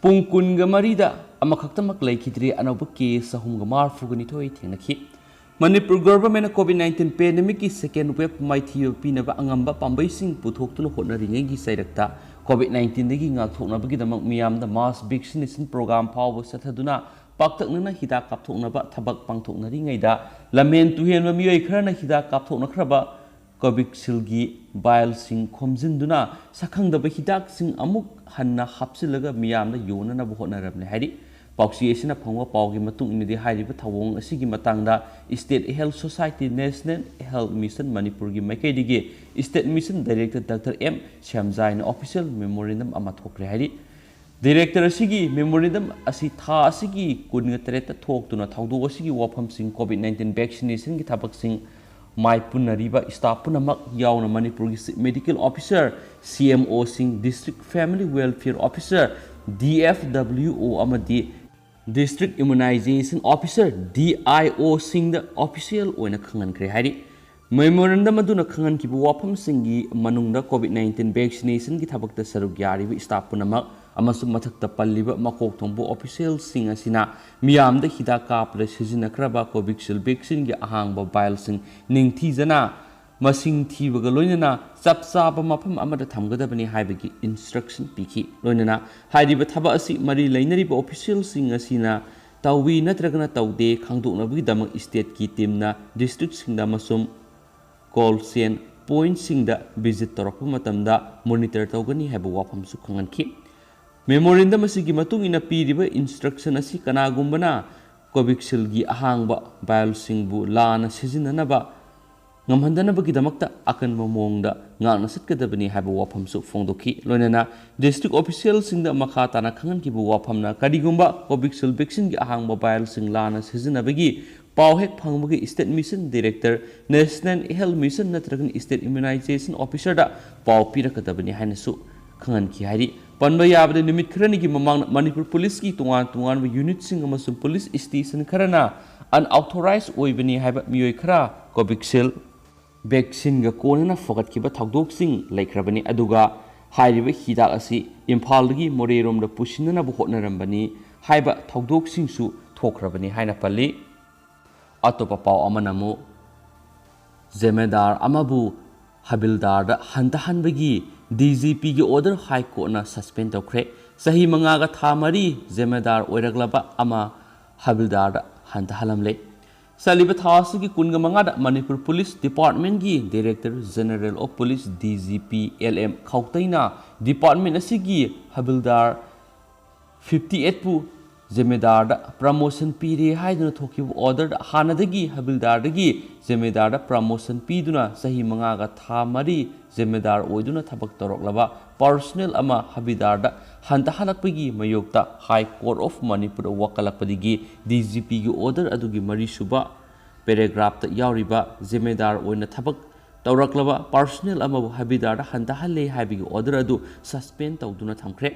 ꯄꯨꯡ ꯀꯨꯟꯒ ꯃꯔꯤꯗ ꯑꯃꯈꯛꯇꯃꯛ ꯂꯩꯈꯤꯗ꯭ꯔꯤ, ꯑꯅꯧꯕ ꯀꯦꯁ ꯆꯍꯨꯝꯒ ꯃꯔꯤꯐꯨꯒ ꯅꯤꯊꯣꯏ ꯊꯦꯡꯅꯈꯤ꯫ ꯃꯅꯤꯄꯨꯔ ꯒꯣꯚꯔꯟꯃꯦꯟꯠꯅ ꯀꯣꯚꯤꯗ ꯅꯥꯏꯟꯇꯤꯟ ꯄꯦꯟꯗꯦꯃꯤꯛꯀꯤ ꯁꯦꯀꯦꯟ ꯋꯦꯚ ꯃꯥꯏꯊꯤꯕ ꯄꯤꯅꯕ ꯑꯉꯝꯕ ꯄꯥꯝꯕꯩꯁꯤꯡ ꯄꯨꯊꯣꯛꯇꯨꯅ ꯍꯣꯠꯅꯔꯤꯉꯩꯒꯤ ꯆꯩꯔꯛꯇ ꯀꯣꯚꯤꯗ ꯅꯥꯏꯟꯇꯤꯟꯗꯒꯤ ꯉꯥꯛꯊꯣꯛꯅꯕꯒꯤꯗꯃꯛ ꯃꯤꯌꯥꯝꯗ ꯃꯥꯁ ꯚꯦꯛꯁꯤꯅꯦꯁꯟ ꯄ꯭ꯔꯣꯒ꯭ꯔꯥꯝ ꯐꯥꯎꯕ ꯆꯠꯊꯗꯨꯅ ꯄꯥꯛꯇꯛꯅꯅ ꯍꯤꯗꯥꯛ ꯀꯥꯞꯊꯣꯛꯅꯕ ꯊꯕꯛ ꯄꯥꯡꯊꯣꯛꯅꯔꯤꯉꯩꯗ ꯂꯝꯍꯦꯟ ꯇꯨꯍꯦꯟꯕ ꯃꯤꯑꯣꯏ ꯈꯔꯅ ꯍꯤꯗꯥꯛ ꯀꯥꯞꯊꯣꯛꯅꯈ꯭ꯔꯕ ꯀꯣꯚꯤꯛꯁꯤꯜꯒꯤ ꯚꯥꯏꯜꯁꯤꯡ ꯈꯣꯝꯖꯤꯟꯗꯨꯅ ꯁꯛꯈꯪꯗꯕ ꯍꯤꯗꯥꯛꯁꯤꯡ ꯑꯃꯨꯛ ꯍꯟꯅ ꯍꯥꯞꯆꯤꯜꯂꯒ ꯃꯤꯌꯥꯝꯗ ꯌꯣꯟꯅꯅꯕ ꯍꯣꯠꯅꯔꯕꯅꯤ ꯍꯥꯏꯔꯤ꯫ ꯄꯥꯎꯆꯦ ꯑꯁꯤꯅ ꯐꯪꯕ ꯄꯥꯎꯒꯤ ꯃꯇꯨꯡ ꯏꯟꯅꯗꯤ ꯍꯥꯏꯔꯤꯕ ꯊꯧꯑꯣꯡ ꯑꯁꯤꯒꯤ ꯃꯇꯥꯡꯗ state health society, national health mission ꯃꯅꯤꯄꯨꯔꯒꯤ ꯃꯥꯏꯀꯩꯗꯒꯤ state mission director doctor M ꯁ꯭ꯌꯥꯝꯖꯥꯏꯅ ꯑꯣꯐꯤꯁꯤꯌꯦꯜ ꯃꯦꯃꯣꯔꯦꯟꯗꯝ ꯑꯃ ꯊꯣꯛꯈ꯭ꯔꯦ ꯍꯥꯏꯔꯤ꯫ ꯗꯥꯏꯔꯦꯛꯇꯔ ꯑꯁꯤꯒꯤ ꯃꯦꯃꯣꯔꯦꯟꯗꯝ ꯑꯁꯤ ꯊꯥ ꯑꯁꯤꯒꯤ ꯀꯨꯟꯒ ꯇꯔꯦꯠꯇ ꯊꯣꯛꯇꯨꯅ ꯊꯧꯗꯣꯛ ꯑꯁꯤꯒꯤ ꯋꯥꯐꯝꯁꯤꯡ ꯀꯣꯚꯤꯗ ꯅꯥꯏꯟꯇꯤꯟ ꯚꯦꯛꯁꯤꯅꯦꯁꯟꯒꯤ ꯊꯕꯛꯁꯤꯡ ꯃꯥꯏ ꯄꯨꯟꯅꯔꯤꯕ ꯁ꯭ꯇꯥꯐ ꯄꯨꯝꯅꯃꯛ ꯌꯥꯎꯅ ꯃꯅꯤꯄꯨꯔꯒꯤ chief medical officer, C M ꯑꯣꯁꯤꯡ, district family welfare officer, D F W O ꯑꯃꯗꯤ district immunisation officer, D I ꯑꯣꯁꯤꯡꯗ ꯑꯣꯐꯤꯁꯤꯌꯦꯜ ꯑꯣꯏꯅ ꯈꯪꯍꯟꯈ꯭ꯔꯦ ꯍꯥꯏꯔꯤ꯫ ꯃꯦꯃꯣꯔꯦꯟꯗꯝ ꯑꯗꯨꯅ ꯈꯪꯍꯟꯈꯤꯕ ꯋꯥꯐꯝꯁꯤꯡꯒꯤ ꯃꯅꯨꯡꯗ ꯀꯣꯚꯤꯗ ꯅꯥꯏꯟꯇꯤꯟ ꯚꯦꯛꯁꯤꯅꯦꯁꯟꯒꯤ ꯊꯕꯛꯇ ꯁꯔꯨꯛ ꯌꯥꯔꯤꯕ ꯁ꯭ꯇꯥꯐ ꯄꯨꯝꯅꯃꯛ ꯑꯃꯁꯨꯡ ꯃꯊꯛꯇ ꯄꯜꯂꯤꯕ ꯃꯀꯣꯛ ꯊꯣꯡꯕ ꯑꯣꯐꯤꯁꯤꯌꯦꯜꯁꯤꯡ ꯑꯁꯤꯅ ꯃꯤꯌꯥꯝꯗ ꯍꯤꯗꯥꯛ ꯀꯥꯞꯄꯗ ꯁꯤꯖꯤꯟꯅꯈ꯭ꯔꯕ ꯀꯣꯚꯤꯁꯤꯜ ꯚꯦꯛꯁꯤꯟꯒꯤ ꯑꯍꯥꯡꯕ ꯚꯥꯏꯜꯁꯤꯡ ꯅꯤꯡꯊꯤꯖꯅ ꯃꯁꯤꯡ ꯊꯤꯕꯒ ꯂꯣꯏꯅꯅ ꯆꯞ ꯆꯥꯕ ꯃꯐꯝ ꯑꯃꯗ ꯊꯝꯒꯗꯕꯅꯤ ꯍꯥꯏꯕꯒꯤ ꯏꯟꯁꯇ꯭ꯔꯛꯁꯟ ꯄꯤꯈꯤ꯫ ꯂꯣꯏꯅꯅ ꯍꯥꯏꯔꯤꯕ ꯊꯕꯛ ꯑꯁꯤ ꯃꯔꯤ ꯂꯩꯅꯔꯤꯕ ꯑꯣꯐꯤꯁꯤꯌꯦꯜꯁꯤꯡ ꯑꯁꯤꯅ ꯇꯧꯏ ꯅꯠꯇ꯭ꯔꯒꯅ ꯇꯧꯗꯦ ꯈꯪꯗꯣꯛꯅꯕꯒꯤꯗꯃꯛ ꯁ꯭ꯇꯦꯠꯀꯤ ꯇꯤꯝꯅ ꯗꯤꯁꯇ꯭ꯔꯤꯛꯁꯤꯡꯗ ꯑꯃꯁꯨꯡ ꯀꯣꯜ ꯆꯦꯟ ꯄꯣꯏꯟꯠꯁꯤꯡꯗ ꯚꯤꯖꯤꯠ ꯇꯧꯔꯛꯄ ꯃꯇꯝꯗ ꯃꯣꯅꯤꯇꯔ ꯇꯧꯒꯅꯤ ꯍꯥꯏꯕ ꯋꯥꯐꯝꯁꯨ ꯈꯪꯍꯟꯈꯤ꯫ ꯃꯦꯃꯣꯔꯦꯟꯗꯝ ꯑꯁꯤꯒꯤ ꯃꯇꯨꯡ ꯏꯟꯅ ꯄꯤꯔꯤꯕ ꯏꯟꯁꯇ꯭ꯔꯛꯁꯟ ꯑꯁꯤ ꯀꯅꯥꯒꯨꯝꯕꯅ ꯀꯣꯚꯤꯁꯤꯜꯒꯤ ꯑꯍꯥꯡꯕ ꯚꯥꯏꯜꯁꯤꯡꯕꯨ ꯂꯥꯟꯅ ꯁꯤꯖꯤꯟꯅꯅꯕ ꯉꯝꯍꯟꯗꯅꯕꯒꯤꯗꯃꯛꯇ ꯑꯀꯟꯕ ꯃꯑꯣꯡꯗ ꯉꯥꯛꯅ ꯆꯠꯀꯗꯕꯅꯤ ꯍꯥꯏꯕ ꯋꯥꯐꯝꯁꯨ ꯐꯣꯡꯗꯣꯛꯈꯤ꯫ ꯂꯣꯏꯅꯅ ꯗꯤꯁꯇ꯭ꯔꯤꯛ ꯑꯣꯐꯤꯁꯤꯌꯦꯜꯁꯤꯡꯗ ꯃꯈꯥ ꯇꯥꯅ ꯈꯪꯍꯟꯈꯤꯕ ꯋꯥꯐꯝꯅ, ꯀꯔꯤꯒꯨꯝꯕ ꯀꯣꯚꯤꯁꯤꯜ ꯚꯦꯛꯁꯤꯟꯒꯤ ꯑꯍꯥꯡꯕ ꯚꯥꯏꯜꯁꯤꯡ ꯂꯥꯟꯅ ꯁꯤꯖꯤꯟꯅꯕꯒꯤ ꯄꯥꯎ ꯍꯦꯛ ꯐꯪꯕꯒ state mission director, national health mission ꯅꯠꯇ꯭ꯔꯒ ꯁ꯭ꯇꯦꯠ ꯏꯝꯃ꯭ꯌꯨꯅꯥꯏꯖꯦꯁꯟ ꯑꯣꯐꯤꯁꯔꯗ ꯄꯥꯎ ꯄꯤꯔꯛꯀꯗꯕꯅꯤ ꯍꯥꯏꯅꯁꯨ ꯈꯪꯍꯟꯈꯤ ꯍꯥꯏꯔꯤ꯫ ꯄꯟꯕ ꯌꯥꯕꯗꯤ, ꯅꯨꯃꯤꯠ ꯈꯔꯅꯤꯒꯤ ꯃꯃꯥꯡꯗ ꯃꯅꯤꯄꯨꯔ ꯄꯨꯂꯤꯁꯀꯤ ꯇꯣꯉꯥꯟ ꯇꯣꯉꯥꯟꯕ ꯌꯨꯅꯤꯠꯁꯤꯡ ꯑꯃꯁꯨꯡ ꯄꯨꯂꯤꯁ ꯁ꯭ꯇꯦꯁꯟ ꯈꯔꯅ ꯑꯟꯑꯣꯊꯣꯔꯥꯏꯖ ꯑꯣꯏꯕꯅꯤ ꯍꯥꯏꯕ ꯃꯤꯑꯣꯏ ꯈꯔ ꯀꯣꯚꯤꯁꯤꯜ ꯚꯦꯛꯁꯤꯟꯒ ꯀꯣꯟꯅꯅ ꯐꯒꯠꯈꯤꯕ ꯊꯧꯗꯣꯛꯁꯤꯡ ꯂꯩꯈ꯭ꯔꯕꯅꯤ꯫ ꯑꯗꯨꯒ ꯍꯥꯏꯔꯤꯕ ꯍꯤꯗꯥꯛ ꯑꯁꯤ ꯏꯝꯐꯥꯜꯗꯒꯤ ꯃꯣꯔꯦꯔꯣꯝꯗ ꯄꯨꯁꯤꯟꯅꯅꯕ ꯍꯣꯠꯅꯔꯝꯕꯅꯤ ꯍꯥꯏꯕ ꯊꯧꯗꯣꯛꯁꯤꯡꯁꯨ ꯊꯣꯛꯈ꯭ꯔꯕꯅꯤ ꯍꯥꯏꯅ ꯄꯜꯂꯤ꯫ ꯑꯇꯣꯞꯄ ꯄꯥꯎ ꯑꯃꯅ ꯑꯃꯨꯛ ꯖꯦꯃꯦꯗꯥꯔ ꯑꯃꯕꯨ ꯍꯕꯤꯜꯗꯥꯔꯗ ꯍꯟꯊꯍꯟꯕꯒꯤ ꯗꯤ ꯖꯤ ꯄꯤꯒꯤ ꯑꯣꯔꯗꯔ ꯍꯥꯏ ꯀꯣꯔꯠꯅ ꯁꯁꯄꯦꯟ ꯇꯧꯈ꯭ꯔꯦ꯫ ꯆꯍꯤ ꯃꯉꯥꯒ ꯊꯥ ꯃꯔꯤ ꯖꯦꯃꯦꯗꯥꯔ ꯑꯣꯏꯔꯛꯂꯕ ꯑꯃ ꯍꯕꯤꯜꯗꯥꯔꯗ ꯍꯟꯊꯍꯜꯂꯝꯂꯦ꯫ ꯆꯠꯂꯤꯕ ꯊꯥ ꯑꯁꯤꯒꯤ ꯀꯨꯟꯒ ꯃꯉꯥꯗ ꯃꯅꯤꯄꯨꯔ ꯄꯨꯂꯤꯁ ꯗꯤꯄꯥꯔꯠꯃꯦꯟꯒꯤ director general of police, D G P, L M ꯈꯧꯇꯩꯅ ꯗꯤꯄꯥꯔꯠꯃꯦꯟ ꯑꯁꯤꯒꯤ ꯍꯕꯤꯜꯗꯥꯔ ꯐꯤꯐꯇꯤ ꯑꯩꯠꯄꯨ ꯖꯦꯃꯦꯗꯥꯔꯗ ꯄ꯭ꯔꯃꯣꯁꯟ ꯄꯤꯔꯦ ꯍꯥꯏꯗꯨꯅ ꯊꯣꯛꯈꯤꯕ ꯑꯣꯔꯗꯔꯗ ꯍꯥꯟꯅꯗꯒꯤ ꯍꯕꯤꯜꯗꯥꯔꯗꯒꯤ ꯖꯦꯃꯦꯗꯥꯔꯗ ꯄ꯭ꯔꯃꯣꯁꯟ ꯄꯤꯗꯨꯅ ꯆꯍꯤ ꯃꯉꯥꯒ ꯊꯥ ꯃꯔꯤ ꯖꯦꯃꯦꯗꯥꯔ ꯑꯣꯏꯗꯨꯅ ꯊꯕꯛ ꯇꯧꯔꯛꯂꯕ ꯄꯔꯁꯅꯦꯜ ꯑꯃ ꯍꯕꯤꯜꯗꯥꯔꯗ ꯍꯟꯊꯍꯜꯂꯛꯄꯒꯤ ꯃꯥꯌꯣꯛꯇ ꯍꯥꯏ ꯀꯣꯔꯠ ꯑꯣꯐ ꯃꯅꯤꯄꯨꯔꯗ ꯋꯥꯀꯠꯂꯛꯄꯗꯒꯤ ꯗꯤ ꯖꯤ ꯄꯤꯒꯤ ꯑꯣꯔꯗꯔ ꯑꯗꯨꯒꯤ ꯃꯔꯤꯁꯨꯕ ꯄꯦꯔꯥꯒ꯭ꯔꯥꯐꯇ ꯌꯥꯎꯔꯤꯕ ꯖꯦꯃꯦꯗꯥꯔ ꯑꯣꯏꯅ ꯊꯕꯛ ꯇꯧꯔꯛꯂꯕ ꯄꯔꯁꯅꯦꯜ ꯑꯃꯕꯨ ꯍꯕꯤꯜꯗꯥꯔꯗ ꯍꯟꯊꯍꯜꯂꯦ ꯍꯥꯏꯕꯒꯤ ꯑꯣꯔꯗꯔ ꯑꯗꯨ ꯁꯁꯄꯦꯟ ꯇꯧꯗꯨꯅ ꯊꯝꯈ꯭ꯔꯦ꯫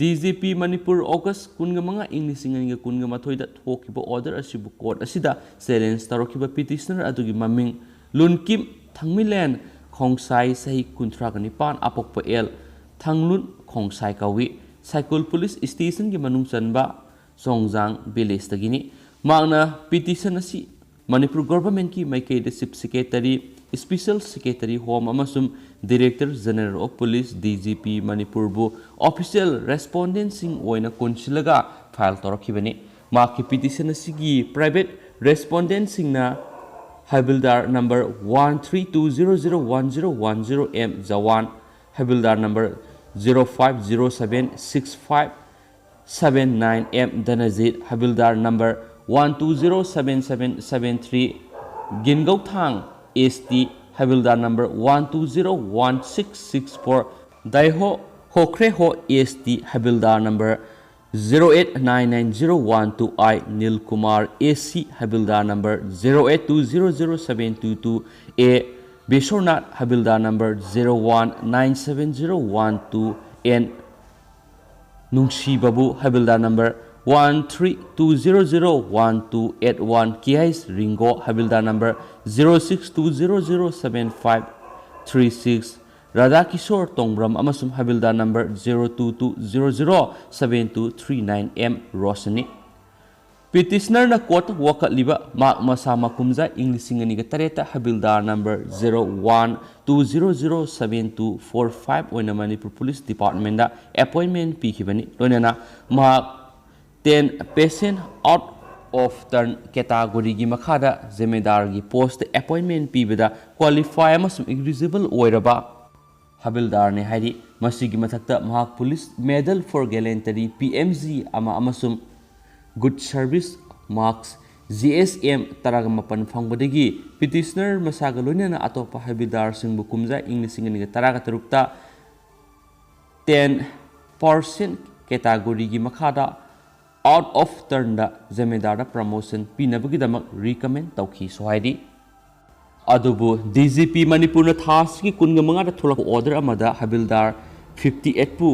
ꯗꯤ ꯖꯤ ꯄꯤ ꯃꯅꯤꯄꯨꯔ ꯑꯣꯒꯁ ꯀꯨꯟꯒ ꯃꯉꯥ, ꯏꯪ ꯂꯤꯁꯤꯡ ꯑꯅꯤꯒ ꯀꯨꯟꯒ ꯃꯥꯊꯣꯏꯗ ꯊꯣꯛꯈꯤꯕ ꯑꯣꯔꯗꯔ ꯑꯁꯤꯕꯨ ꯀꯣꯔꯠ ꯑꯁꯤꯗ ꯆꯦꯂꯦꯟꯖ ꯇꯧꯔꯛꯈꯤꯕ ꯄꯤꯇꯤꯁꯅꯔ ꯑꯗꯨꯒꯤ ꯃꯃꯤꯡ ꯂꯨꯟꯀꯤꯝ ꯊꯥꯡꯃꯤꯂꯦꯟ ꯈꯣꯡꯁꯥꯏ, ꯆꯍꯤ ꯀꯨꯟꯊ꯭ꯔꯥꯒ ꯅꯤꯄꯥꯟ, ꯑꯄꯣꯛꯄ ꯑꯦꯜ ꯊꯥꯡꯂꯨꯟ ꯈꯣꯡꯁꯥꯏ ꯀꯧꯏ꯫ ꯁꯥꯏꯀꯨꯜ ꯄꯨꯂꯤꯁ ꯁ꯭ꯇꯦꯁꯟꯒꯤ ꯃꯅꯨꯡ ꯆꯟꯕ ꯆꯣꯡꯖꯥꯡ ꯚꯤꯂꯦꯖꯇꯒꯤꯅꯤ꯫ ꯃꯍꯥꯛꯅ ꯄꯤꯇꯤꯁꯟ ꯑꯁꯤ ꯃꯅꯤꯄꯨꯔ ꯒꯣꯚꯔꯟꯃꯦꯟꯠꯀꯤ ꯃꯥꯏꯀꯩꯗ chief secretary, special secretary home ꯑꯃꯁꯨꯡ director general of police, D G P, ꯃꯅꯤꯄꯨꯔꯕꯨ ꯑꯣꯐꯤꯁꯤꯌꯦꯜ ꯔꯦꯁꯄꯣꯟꯗꯦꯟꯠꯁꯤꯡ ꯑꯣꯏꯅ ꯀꯣꯟꯁꯤꯜꯂꯒ ꯐꯥꯏꯜ ꯇꯧꯔꯛꯈꯤꯕꯅꯤ꯫ ꯃꯍꯥꯛꯀꯤ ꯄꯤꯇꯤꯁꯟ ꯑꯁꯤꯒꯤ ꯄ꯭ꯔꯥꯏꯚꯦꯠ ꯔꯦꯁꯄꯣꯟꯗꯦꯟꯠꯁꯤꯡꯅ havildar number one three two zero zero one zero one zero M Jawan, havildar number zero five zero seven six five seven nine M Dhanajit, havildar number one two zero seven seven seven three Gingouthang S T, havildar number one two zero one six six four Daiho Hokreho S T, havildar number zero eight nine nine zero one two I Neel Kumar S C, havildar number zero eight two zero zero seven two two A Biswanath, havildar number zero one nine seven zero one two N ꯅꯨꯡꯁꯤꯕꯕꯨ, havildar number one three two zero zero one two eight one K H Ringo, havildar number zero six two zero zero seven five three six Radha Kishore Tongbram ꯑꯃꯁꯨꯡ havildar number zero two two zero zero seven two three nine M Roshni. ꯄꯤꯇꯤꯁꯅꯔꯅ ꯀꯣꯔꯠꯇ ꯋꯥꯀꯠꯂꯤꯕ ꯃꯍꯥꯛ ꯃꯁꯥ ꯃꯀꯨꯝꯖꯥ ꯏꯪ ꯂꯤꯁꯤꯡ ꯑꯅꯤꯒ ꯇꯔꯦꯠꯇ havildar number zero one two zero zero seven two four five ꯑꯣꯏꯅ ꯃꯅꯤꯄꯨꯔ ꯄꯨꯂꯤꯁ ꯗꯤꯄꯥꯔꯠꯃꯦꯟꯗ ꯑꯦꯄꯣꯏꯟꯃꯦꯟ ꯄꯤꯈꯤꯕꯅꯤ꯫ ꯂꯣꯏꯅꯅ ꯃꯍꯥꯛ ten patient out of turn categoryꯒꯤ ꯃꯈꯥꯗ ꯖꯃꯤꯟꯗꯥꯔꯒꯤ ꯄꯣꯁꯇ ꯑꯦꯄꯣꯏꯟꯃꯦꯟ ꯄꯤꯕꯗ ꯀ꯭ꯋꯥꯂꯤꯐꯥꯏ ꯑꯃꯁꯨꯡ ꯏꯂꯤꯖꯤꯕꯜ ꯑꯣꯏꯔꯕ ꯍꯕꯤꯜꯗꯥꯔꯅꯤ ꯍꯥꯏꯔꯤ꯫ ꯃꯁꯤꯒꯤ ꯃꯊꯛꯇ ꯃꯍꯥꯛ Police Medal for Gallantry, P M G ꯑꯃ ꯑꯃꯁꯨꯡ Good Service Marks, G S M, ꯇꯔꯥꯒ ꯃꯥꯄꯟ ꯐꯪꯕꯗꯒꯤ ꯄꯤꯇꯤꯁꯅꯔ ꯃꯁꯥꯒ ꯂꯣꯏꯅꯅ ꯑꯇꯣꯞꯄ ꯍꯕꯤꯜꯗꯥꯔꯁꯤꯡꯕꯨ ꯀꯨꯝꯖꯥ ꯏꯪ ꯂꯤꯁꯤꯡ ꯑꯅꯤꯒ ꯇꯔꯥꯒ ꯇꯔꯨꯛꯇ ten percent categoryꯒꯤ ꯃꯈꯥꯗ out of turnꯗ ꯖꯃꯤꯟꯗꯥꯔꯗ promotion ꯄꯤꯅꯕꯒꯤꯗꯃꯛ recommend ꯇꯧꯈꯤꯁꯨ ꯍꯥꯏꯔꯤ꯫ ꯑꯗꯨꯕꯨ D G P ꯃꯅꯤꯄꯨꯔꯅ ꯊꯥ ꯑꯁꯤꯒꯤ ꯀꯨꯟꯒ ꯃꯉꯥꯗ ꯊꯣꯛꯂꯛꯄ order ꯑꯃꯗ ꯍꯕꯤꯜꯗꯥꯔ fifty eightꯄꯨ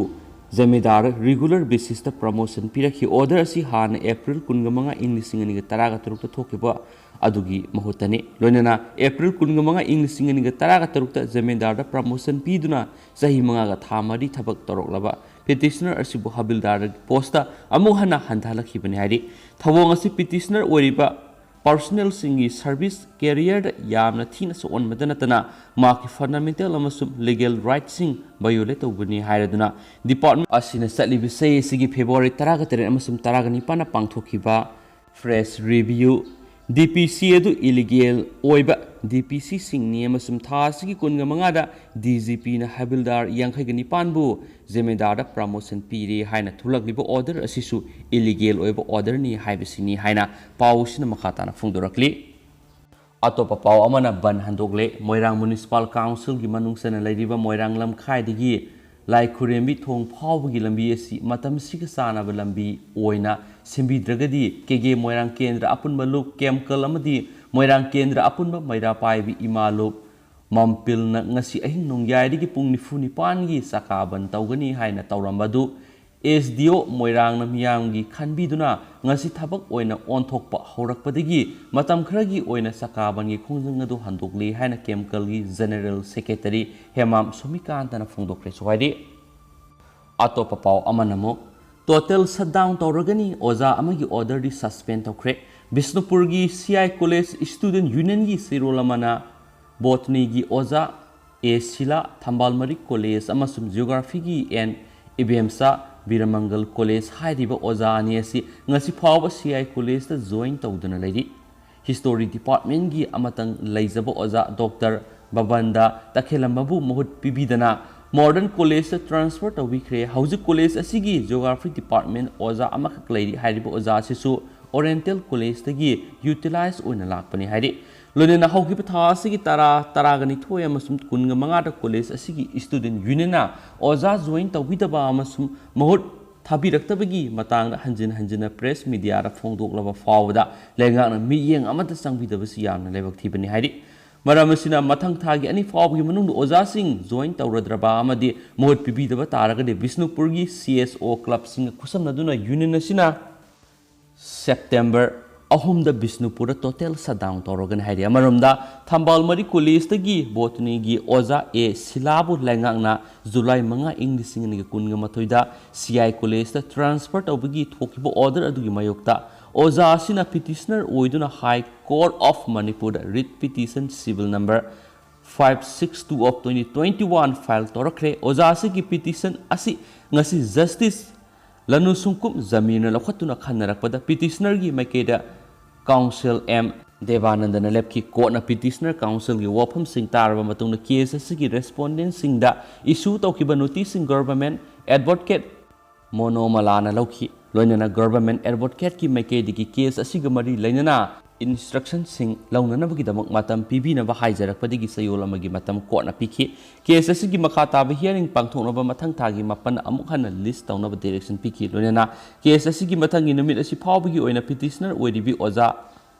ꯖꯃꯤꯟꯗꯥꯔ regular basisꯇ promotion ꯄꯤꯔꯛꯈꯤ꯫ Order ꯑꯁꯤ ꯍꯥꯟꯅ April ꯀꯨꯟꯒ ꯃꯉꯥ ꯏꯪ ꯂꯤꯁꯤꯡ ꯑꯅꯤꯒ ꯇꯔꯥꯒ ꯇꯔꯨꯛꯇ ꯊꯣꯛꯈꯤꯕ ꯑꯗꯨꯒꯤ ꯃꯍꯨꯠꯇꯅꯤ꯫ ꯂꯣꯏꯅꯅ April ꯀꯨꯟꯒ ꯃꯉꯥ ꯏꯪ ꯂꯤꯁꯤꯡ ꯑꯅꯤꯒ ꯇꯔꯥꯒ ꯇꯔꯨꯛꯇ ꯖꯃꯤꯟꯗꯥꯔꯗ promotion ꯄꯤꯗꯨꯅ ꯆꯍꯤ ꯃꯉꯥꯒ ꯊꯥ ꯃꯔꯤ ꯊꯕꯛ ꯇꯧꯔꯛꯂꯕ ꯄꯤꯇꯤꯁꯅꯔ ꯑꯁꯤꯕꯨ ꯍꯕꯤꯜꯗꯥꯔꯒꯤ ꯄꯣꯁꯇ ꯑꯃꯨꯛ ꯍꯟꯅ ꯍꯟꯊꯍꯜꯂꯛꯈꯤꯕꯅꯤ ꯍꯥꯏꯔꯤ꯫ ꯊꯧꯑꯣꯡ ꯑꯁꯤ ꯄꯤꯇꯤꯁꯅꯔ ꯑꯣꯏꯔꯤꯕ ꯄꯥꯔꯁꯣꯅꯦꯜꯁꯤꯡꯒꯤ ꯁꯔꯚꯤꯁ ꯀꯦꯔꯤꯌꯔꯗ ꯌꯥꯝꯅ ꯊꯤꯅ ꯁꯣꯛꯍꯟꯕꯗ ꯅꯠꯇꯅ ꯃꯍꯥꯛꯀꯤ ꯐꯟꯗꯥꯃꯦꯟꯇꯦꯜ ꯑꯃꯁꯨꯡ ꯂꯤꯒꯦꯜ ꯔꯥꯏꯠꯁꯤꯡ ꯚꯥꯏꯑꯣꯂꯦꯠ ꯇꯧꯕꯅꯤ ꯍꯥꯏꯔꯗꯨꯅ ꯗꯤꯄꯥꯔꯠꯃꯦꯟ ꯑꯁꯤꯅ ꯆꯠꯂꯤꯕ ꯆꯍꯤ ꯑꯁꯤꯒꯤ ꯐꯦꯕ꯭ꯔꯨꯋꯥꯔꯤ ꯇꯔꯥꯒ ꯇꯔꯦꯠ ꯑꯃꯁꯨꯡ ꯇꯔꯥꯒ ꯅꯤꯄꯥꯟꯗ ꯄꯥꯡꯊꯣꯛꯈꯤꯕ ꯐ꯭ꯔꯦꯁ ꯔꯤꯚꯤꯌꯨ, ꯗꯤ ꯄꯤ ꯁꯤ ꯑꯗꯨ ꯏꯂꯤꯒꯦꯜ ꯑꯣꯏꯕ ꯗꯤ ꯄꯤ ꯁꯤꯁꯤꯡꯅꯤ ꯑꯃꯁꯨꯡ ꯊꯥ ꯑꯁꯤꯒꯤ ꯀꯨꯟꯒ ꯃꯉꯥꯗ ꯗꯤ ꯖꯤ ꯄꯤꯅ ꯍꯕꯤꯜꯗꯥꯔ ꯌꯥꯡꯈꯩꯒ ꯅꯤꯄꯥꯟꯕꯨ ꯖꯦꯃꯦꯗꯥꯔꯗ ꯄ꯭ꯔꯃꯣꯁꯟ ꯄꯤꯔꯦ ꯍꯥꯏꯅ ꯊꯣꯛꯂꯛꯂꯤꯕ ꯑꯣꯔꯗꯔ ꯑꯁꯤꯁꯨ ꯏꯂꯤꯒꯦꯜ ꯑꯣꯏꯕ ꯑꯣꯔꯗꯔꯅꯤ ꯍꯥꯏꯕꯁꯤꯅꯤ ꯍꯥꯏꯅ ꯄꯥꯎ ꯑꯁꯤꯅ ꯃꯈꯥ ꯇꯥꯅ ꯐꯣꯡꯗꯣꯔꯛꯂꯤ꯫ ꯑꯇꯣꯞꯄ ꯄꯥꯎ ꯑꯃꯅ ꯕꯟ ꯍꯟꯗꯣꯛꯂꯦ꯫ ꯃꯣꯏꯔꯥꯡ ꯃ꯭ꯌꯨꯅꯤꯁꯤꯄꯥꯜ ꯀꯥꯎꯟꯁꯤꯜꯒꯤ ꯃꯅꯨꯡ ꯆꯟꯅ ꯂꯩꯔꯤꯕ ꯃꯣꯏꯔꯥꯡ ꯂꯝꯈꯥꯏꯗꯒꯤ ꯂꯥꯏꯈꯨꯔꯦꯝꯕꯤ ꯊꯣꯡ ꯐꯥꯎꯕꯒꯤ ꯂꯝꯕꯤ ꯑꯁꯤ ꯃꯇꯝꯁꯤꯒ ꯆꯥꯟꯅꯕ ꯂꯝꯕꯤ ꯑꯣꯏꯅ ꯁꯦꯝꯕꯤꯗ꯭ꯔꯒꯗꯤ ꯀꯦ ꯒꯦ ꯃꯣꯏꯔꯥꯡ ꯀꯦꯟꯗ꯭ꯔ ꯑꯄꯨꯟꯕ ꯂꯨꯞ ꯀꯦꯝꯀꯜ ꯑꯃꯗꯤ ꯃꯣꯏꯔꯥꯡ ꯀꯦꯟꯗ꯭ꯔ ꯑꯄꯨꯟꯕ ꯃꯩꯔꯥ ꯄꯥꯏꯕꯤ ꯏꯃꯥ ꯂꯨꯞ ꯃꯝꯄꯤꯜꯅ ꯉꯁꯤ ꯑꯍꯤꯡ ꯅꯣꯡꯌꯥꯏꯗꯒꯤ ꯄꯨꯡ ꯅꯤꯐꯨ ꯅꯤꯄꯥꯟꯒꯤ ꯆꯀꯥ ꯕꯟ ꯇꯧꯒꯅꯤ ꯍꯥꯏꯅ ꯇꯧꯔꯝꯕ ꯑꯗꯨ ꯑꯦꯁ ꯗꯤ ꯑꯣ ꯃꯣꯏꯔꯥꯡꯅ ꯃꯤꯌꯥꯝꯒꯤ ꯈꯟꯕꯤꯗꯨꯅ ꯉꯁꯤ ꯊꯕꯛ ꯑꯣꯏꯅ ꯑꯣꯟꯊꯣꯛꯄ ꯍꯧꯔꯛꯄꯗꯒꯤ ꯃꯇꯝ ꯈꯔꯒꯤ ꯑꯣꯏꯅ ꯆꯀꯥ ꯕꯟꯒꯤ ꯈꯣꯡꯖꯪ ꯑꯗꯨ ꯍꯟꯗꯣꯛꯂꯤ ꯍꯥꯏꯅ ꯀꯦꯝꯀꯜꯒꯤ ꯖꯦꯅꯦꯔꯦꯜ ꯁꯦꯀ꯭ꯔꯦꯇꯔꯤ ꯍꯦꯃꯥꯝ ꯁꯣꯃꯤꯀꯥꯟꯇꯅ ꯐꯣꯡꯗꯣꯛꯈ꯭ꯔꯦꯁꯨ ꯍꯥꯏꯔꯤ꯫ ꯑꯇꯣꯞꯄ ꯄꯥꯎ ꯑꯃꯅ ꯑꯃꯨꯛ ꯇꯣꯇꯦꯜ ꯁꯠꯗꯥꯎꯟ ꯇꯧꯔꯒꯅꯤ, ꯑꯣꯖꯥ ꯑꯃꯒꯤ ꯑꯣꯔꯗꯔꯗꯤ ꯁꯁꯄꯦꯟ ꯇꯧꯈ꯭ꯔꯦ꯫ ꯕꯤꯁꯅꯨꯄꯨꯔꯒꯤ ꯁꯤ ꯑꯥꯏ ꯀꯣꯂꯦꯖ ꯁ꯭ꯇꯨꯗꯦꯟ ꯌꯨꯅꯤꯌꯟꯒꯤ ꯆꯦꯔꯣꯜ ꯑꯃꯅ ꯕꯣꯇꯅꯤꯒꯤ ꯑꯣꯖꯥ ꯑꯦ ꯁꯤꯂꯥ, ꯊꯝꯕꯥꯜ ꯃꯔꯤꯛ ꯀꯣꯂꯦꯖ ꯑꯃꯁꯨꯡ ꯖꯤꯑꯣꯒ꯭ꯔꯥꯐꯤꯒꯤ ꯑꯦꯟ ꯏꯕꯦꯝꯆꯥ ꯕꯤꯔꯃꯪꯒꯜ ꯀꯣꯂꯦꯖ ꯍꯥꯏꯔꯤꯕ ꯑꯣꯖꯥ ꯑꯅꯤ ꯑꯁꯤ ꯉꯁꯤ ꯐꯥꯎꯕ ꯁꯤ ꯑꯥꯏ ꯀꯣꯂꯦꯖꯇ ꯖꯣꯏꯟ ꯇꯧꯗꯨꯅ ꯂꯩꯔꯤ꯫ ꯍꯤꯁꯇꯣꯔꯤ ꯗꯤꯄꯥꯔꯠꯃꯦꯟꯒꯤ ꯑꯃꯇꯪ ꯂꯩꯖꯕ ꯑꯣꯖꯥ ꯗꯣꯛꯇꯔ ꯕꯕꯟꯗ ꯇꯈꯦꯂꯝꯕꯕꯨ ꯃꯍꯨꯠ ꯄꯤꯕꯤꯗꯅ ꯃꯣꯗꯔꯟ ꯀꯣꯂꯦꯖꯇ ꯇ꯭ꯔꯥꯟꯁꯐꯔ ꯇꯧꯕꯤꯈ꯭ꯔꯦ꯫ ꯍꯧꯖꯤꯛ ꯀꯣꯂꯦꯖ ꯑꯁꯤꯒꯤ ꯖꯤꯑꯣꯒ꯭ꯔꯥꯐꯤ ꯗꯤꯄꯥꯔꯠꯃꯦꯟ ꯑꯣꯖꯥ ꯑꯃꯈꯛ ꯂꯩꯔꯤ꯫ ꯍꯥꯏꯔꯤꯕ ꯑꯣꯖꯥ ꯑꯁꯤꯁꯨ ꯑꯣꯔꯤꯌꯦꯟꯇꯦꯜ ꯀꯣꯂꯦꯖꯇꯒꯤ ꯌꯨꯇꯤꯂꯥꯏꯖ ꯑꯣꯏꯅ ꯂꯥꯛꯄꯅꯤ ꯍꯥꯏꯔꯤ꯫ ꯂꯣꯏꯅꯅ ꯍꯧꯈꯤꯕ ꯊꯥ ꯑꯁꯤꯒꯤ ꯇꯔꯥ, ꯇꯔꯥꯒ ꯅꯤꯊꯣꯏ ꯑꯃꯁꯨꯡ ꯀꯨꯟꯒ ꯃꯉꯥꯗ ꯀꯣꯂꯦꯖ ꯑꯁꯤꯒꯤ ꯁ꯭ꯇꯨꯗꯦꯟ ꯌꯨꯅꯤꯌꯟꯅ ꯑꯣꯖꯥ ꯖꯣꯏꯟ ꯇꯧꯕꯤꯗꯕ ꯑꯃꯁꯨꯡ ꯃꯍꯨꯠ ꯊꯥꯕꯤꯔꯛꯇꯕꯒꯤ ꯃꯇꯥꯡꯗ ꯍꯟꯖꯤꯟ ꯍꯟꯖꯤꯟꯅ ꯄ꯭ꯔꯦꯁ ꯃꯤꯗꯤꯌꯥꯗ ꯐꯣꯡꯗꯣꯛꯂꯕ ꯐꯥꯎꯕꯗ ꯂꯩꯉꯥꯛꯅ ꯃꯤꯠꯌꯦꯡ ꯑꯃꯠꯇ ꯆꯪꯕꯤꯗꯕꯁꯤ ꯌꯥꯝꯅ ꯂꯥꯏꯕꯛ ꯊꯤꯕꯅꯤ ꯍꯥꯏꯔꯤ꯫ ꯃꯔꯝ ꯑꯁꯤꯅ ꯃꯊꯪ ꯊꯥꯒꯤ ꯑꯅꯤ ꯐꯥꯎꯕꯒꯤ ꯃꯅꯨꯡꯗ ꯑꯣꯖꯥꯁꯤꯡ ꯖꯣꯏꯟ ꯇꯧꯔꯗ꯭ꯔꯕ ꯑꯃꯗꯤ ꯃꯍꯨꯠ ꯄꯤꯕꯤꯗꯕ ꯇꯥꯔꯒꯗꯤ ꯕꯤꯁꯅꯨꯄꯨꯔꯒꯤ ꯁꯤ ꯑꯦꯁ ꯑꯣ ꯀ꯭ꯂꯕꯁꯤꯡꯒ ꯈꯨꯠꯁꯝꯅꯗꯨꯅ ꯌꯨꯅꯤꯌꯟ ꯑꯁꯤꯅ ꯁꯦꯞꯇꯦꯝꯕꯔ ꯑꯍꯨꯝꯗ ꯕꯤꯁꯅꯨꯄꯨꯔꯗ total shutdown ꯇꯧꯔꯒꯅꯤ ꯍꯥꯏꯔꯤ꯫ ꯑꯃꯔꯣꯝꯗ, ꯊꯝꯕꯥꯜ ꯃꯔꯤ ꯀꯣꯂꯦꯖꯇꯒꯤ botanyꯒꯤ ꯑꯣꯖꯥ ꯑꯦ ꯁꯤꯂꯥꯕꯨ ꯂꯩꯉꯥꯛꯅ ꯖꯨꯂꯥꯏ ꯃꯉꯥ, ꯏꯪ ꯂꯤꯁꯤꯡ ꯑꯅꯤꯒ ꯀꯨꯟꯒ ꯃꯥꯊꯣꯏꯗ ꯁꯤ ꯑꯥꯏ ꯀꯣꯂꯦꯖꯇ transfer ꯇꯧꯕꯒꯤ ꯊꯣꯛꯈꯤꯕ order ꯑꯗꯨꯒꯤ ꯃꯥꯌꯣꯛꯇ ꯑꯣꯖꯥ ꯑꯁꯤꯅ petitioner ꯑꯣꯏꯗꯨꯅ High Court of ꯃꯅꯤꯄꯨꯔꯗ writ petition civil number five six two of twenty twenty one file ꯇꯧꯔꯛꯈ꯭ꯔꯦ꯫ ꯑꯣꯖꯥ ꯑꯁꯤꯒꯤ petition ꯑꯁꯤ ꯉꯁꯤ Justice ꯂꯅꯨ ꯁꯨꯡꯀꯨꯞ ꯖꯃꯤꯔꯅ ꯂꯧꯈꯠꯇꯨꯅ ꯈꯟꯅꯔꯛꯄꯗ petitionerꯒꯤ ꯃꯥꯏꯀꯩꯗ counsel ꯑꯦꯝ ꯗꯦꯕꯥꯅꯟꯗꯅ ꯂꯦꯞꯈꯤ꯫ Courtꯅ petitioner counselꯒꯤ ꯋꯥꯐꯝꯁꯤꯡ ꯇꯥꯔꯕ ꯃꯇꯨꯡꯗ case ꯑꯁꯤꯒꯤ respondentꯁꯤꯡꯗ issue ꯇꯧꯈꯤꯕ noticeꯁꯤꯡ government advocate ꯃꯣꯅꯣꯃꯂꯥꯅ ꯂꯧꯈꯤ꯫ ꯂꯣꯏꯅꯅ government advocateꯀꯤ ꯃꯥꯏꯀꯩꯗꯒꯤ case ꯑꯁꯤꯒ ꯃꯔꯤ ꯂꯩꯅꯅ instructionꯁꯤꯡ ꯂꯧꯅꯅꯕꯒꯤꯗꯃꯛ ꯃꯇꯝ ꯄꯤꯕꯤꯅꯕ ꯍꯥꯏꯖꯔꯛꯄꯗꯒꯤ ꯆꯌꯣꯜ ꯑꯃꯒꯤ ꯃꯇꯝ courtꯅ ꯄꯤꯈꯤ꯫ Case ꯑꯁꯤꯒꯤ ꯃꯈꯥ ꯇꯥꯕ hearing ꯄꯥꯡꯊꯣꯛꯅꯕ ꯃꯊꯪ ꯊꯥꯒꯤ ꯃꯥꯄꯟ ꯑꯃꯨꯛ ꯍꯟꯅ list ꯇꯧꯅꯕ direction ꯄꯤꯈꯤ꯫ ꯂꯣꯏꯅꯅ case ꯑꯁꯤꯒꯤ ꯃꯊꯪꯒꯤ ꯅꯨꯃꯤꯠ ꯑꯁꯤ ꯐꯥꯎꯕꯒꯤ ꯑꯣꯏꯅ petitioner ꯑꯣꯏꯔꯤꯕꯤ ꯑꯣꯖꯥ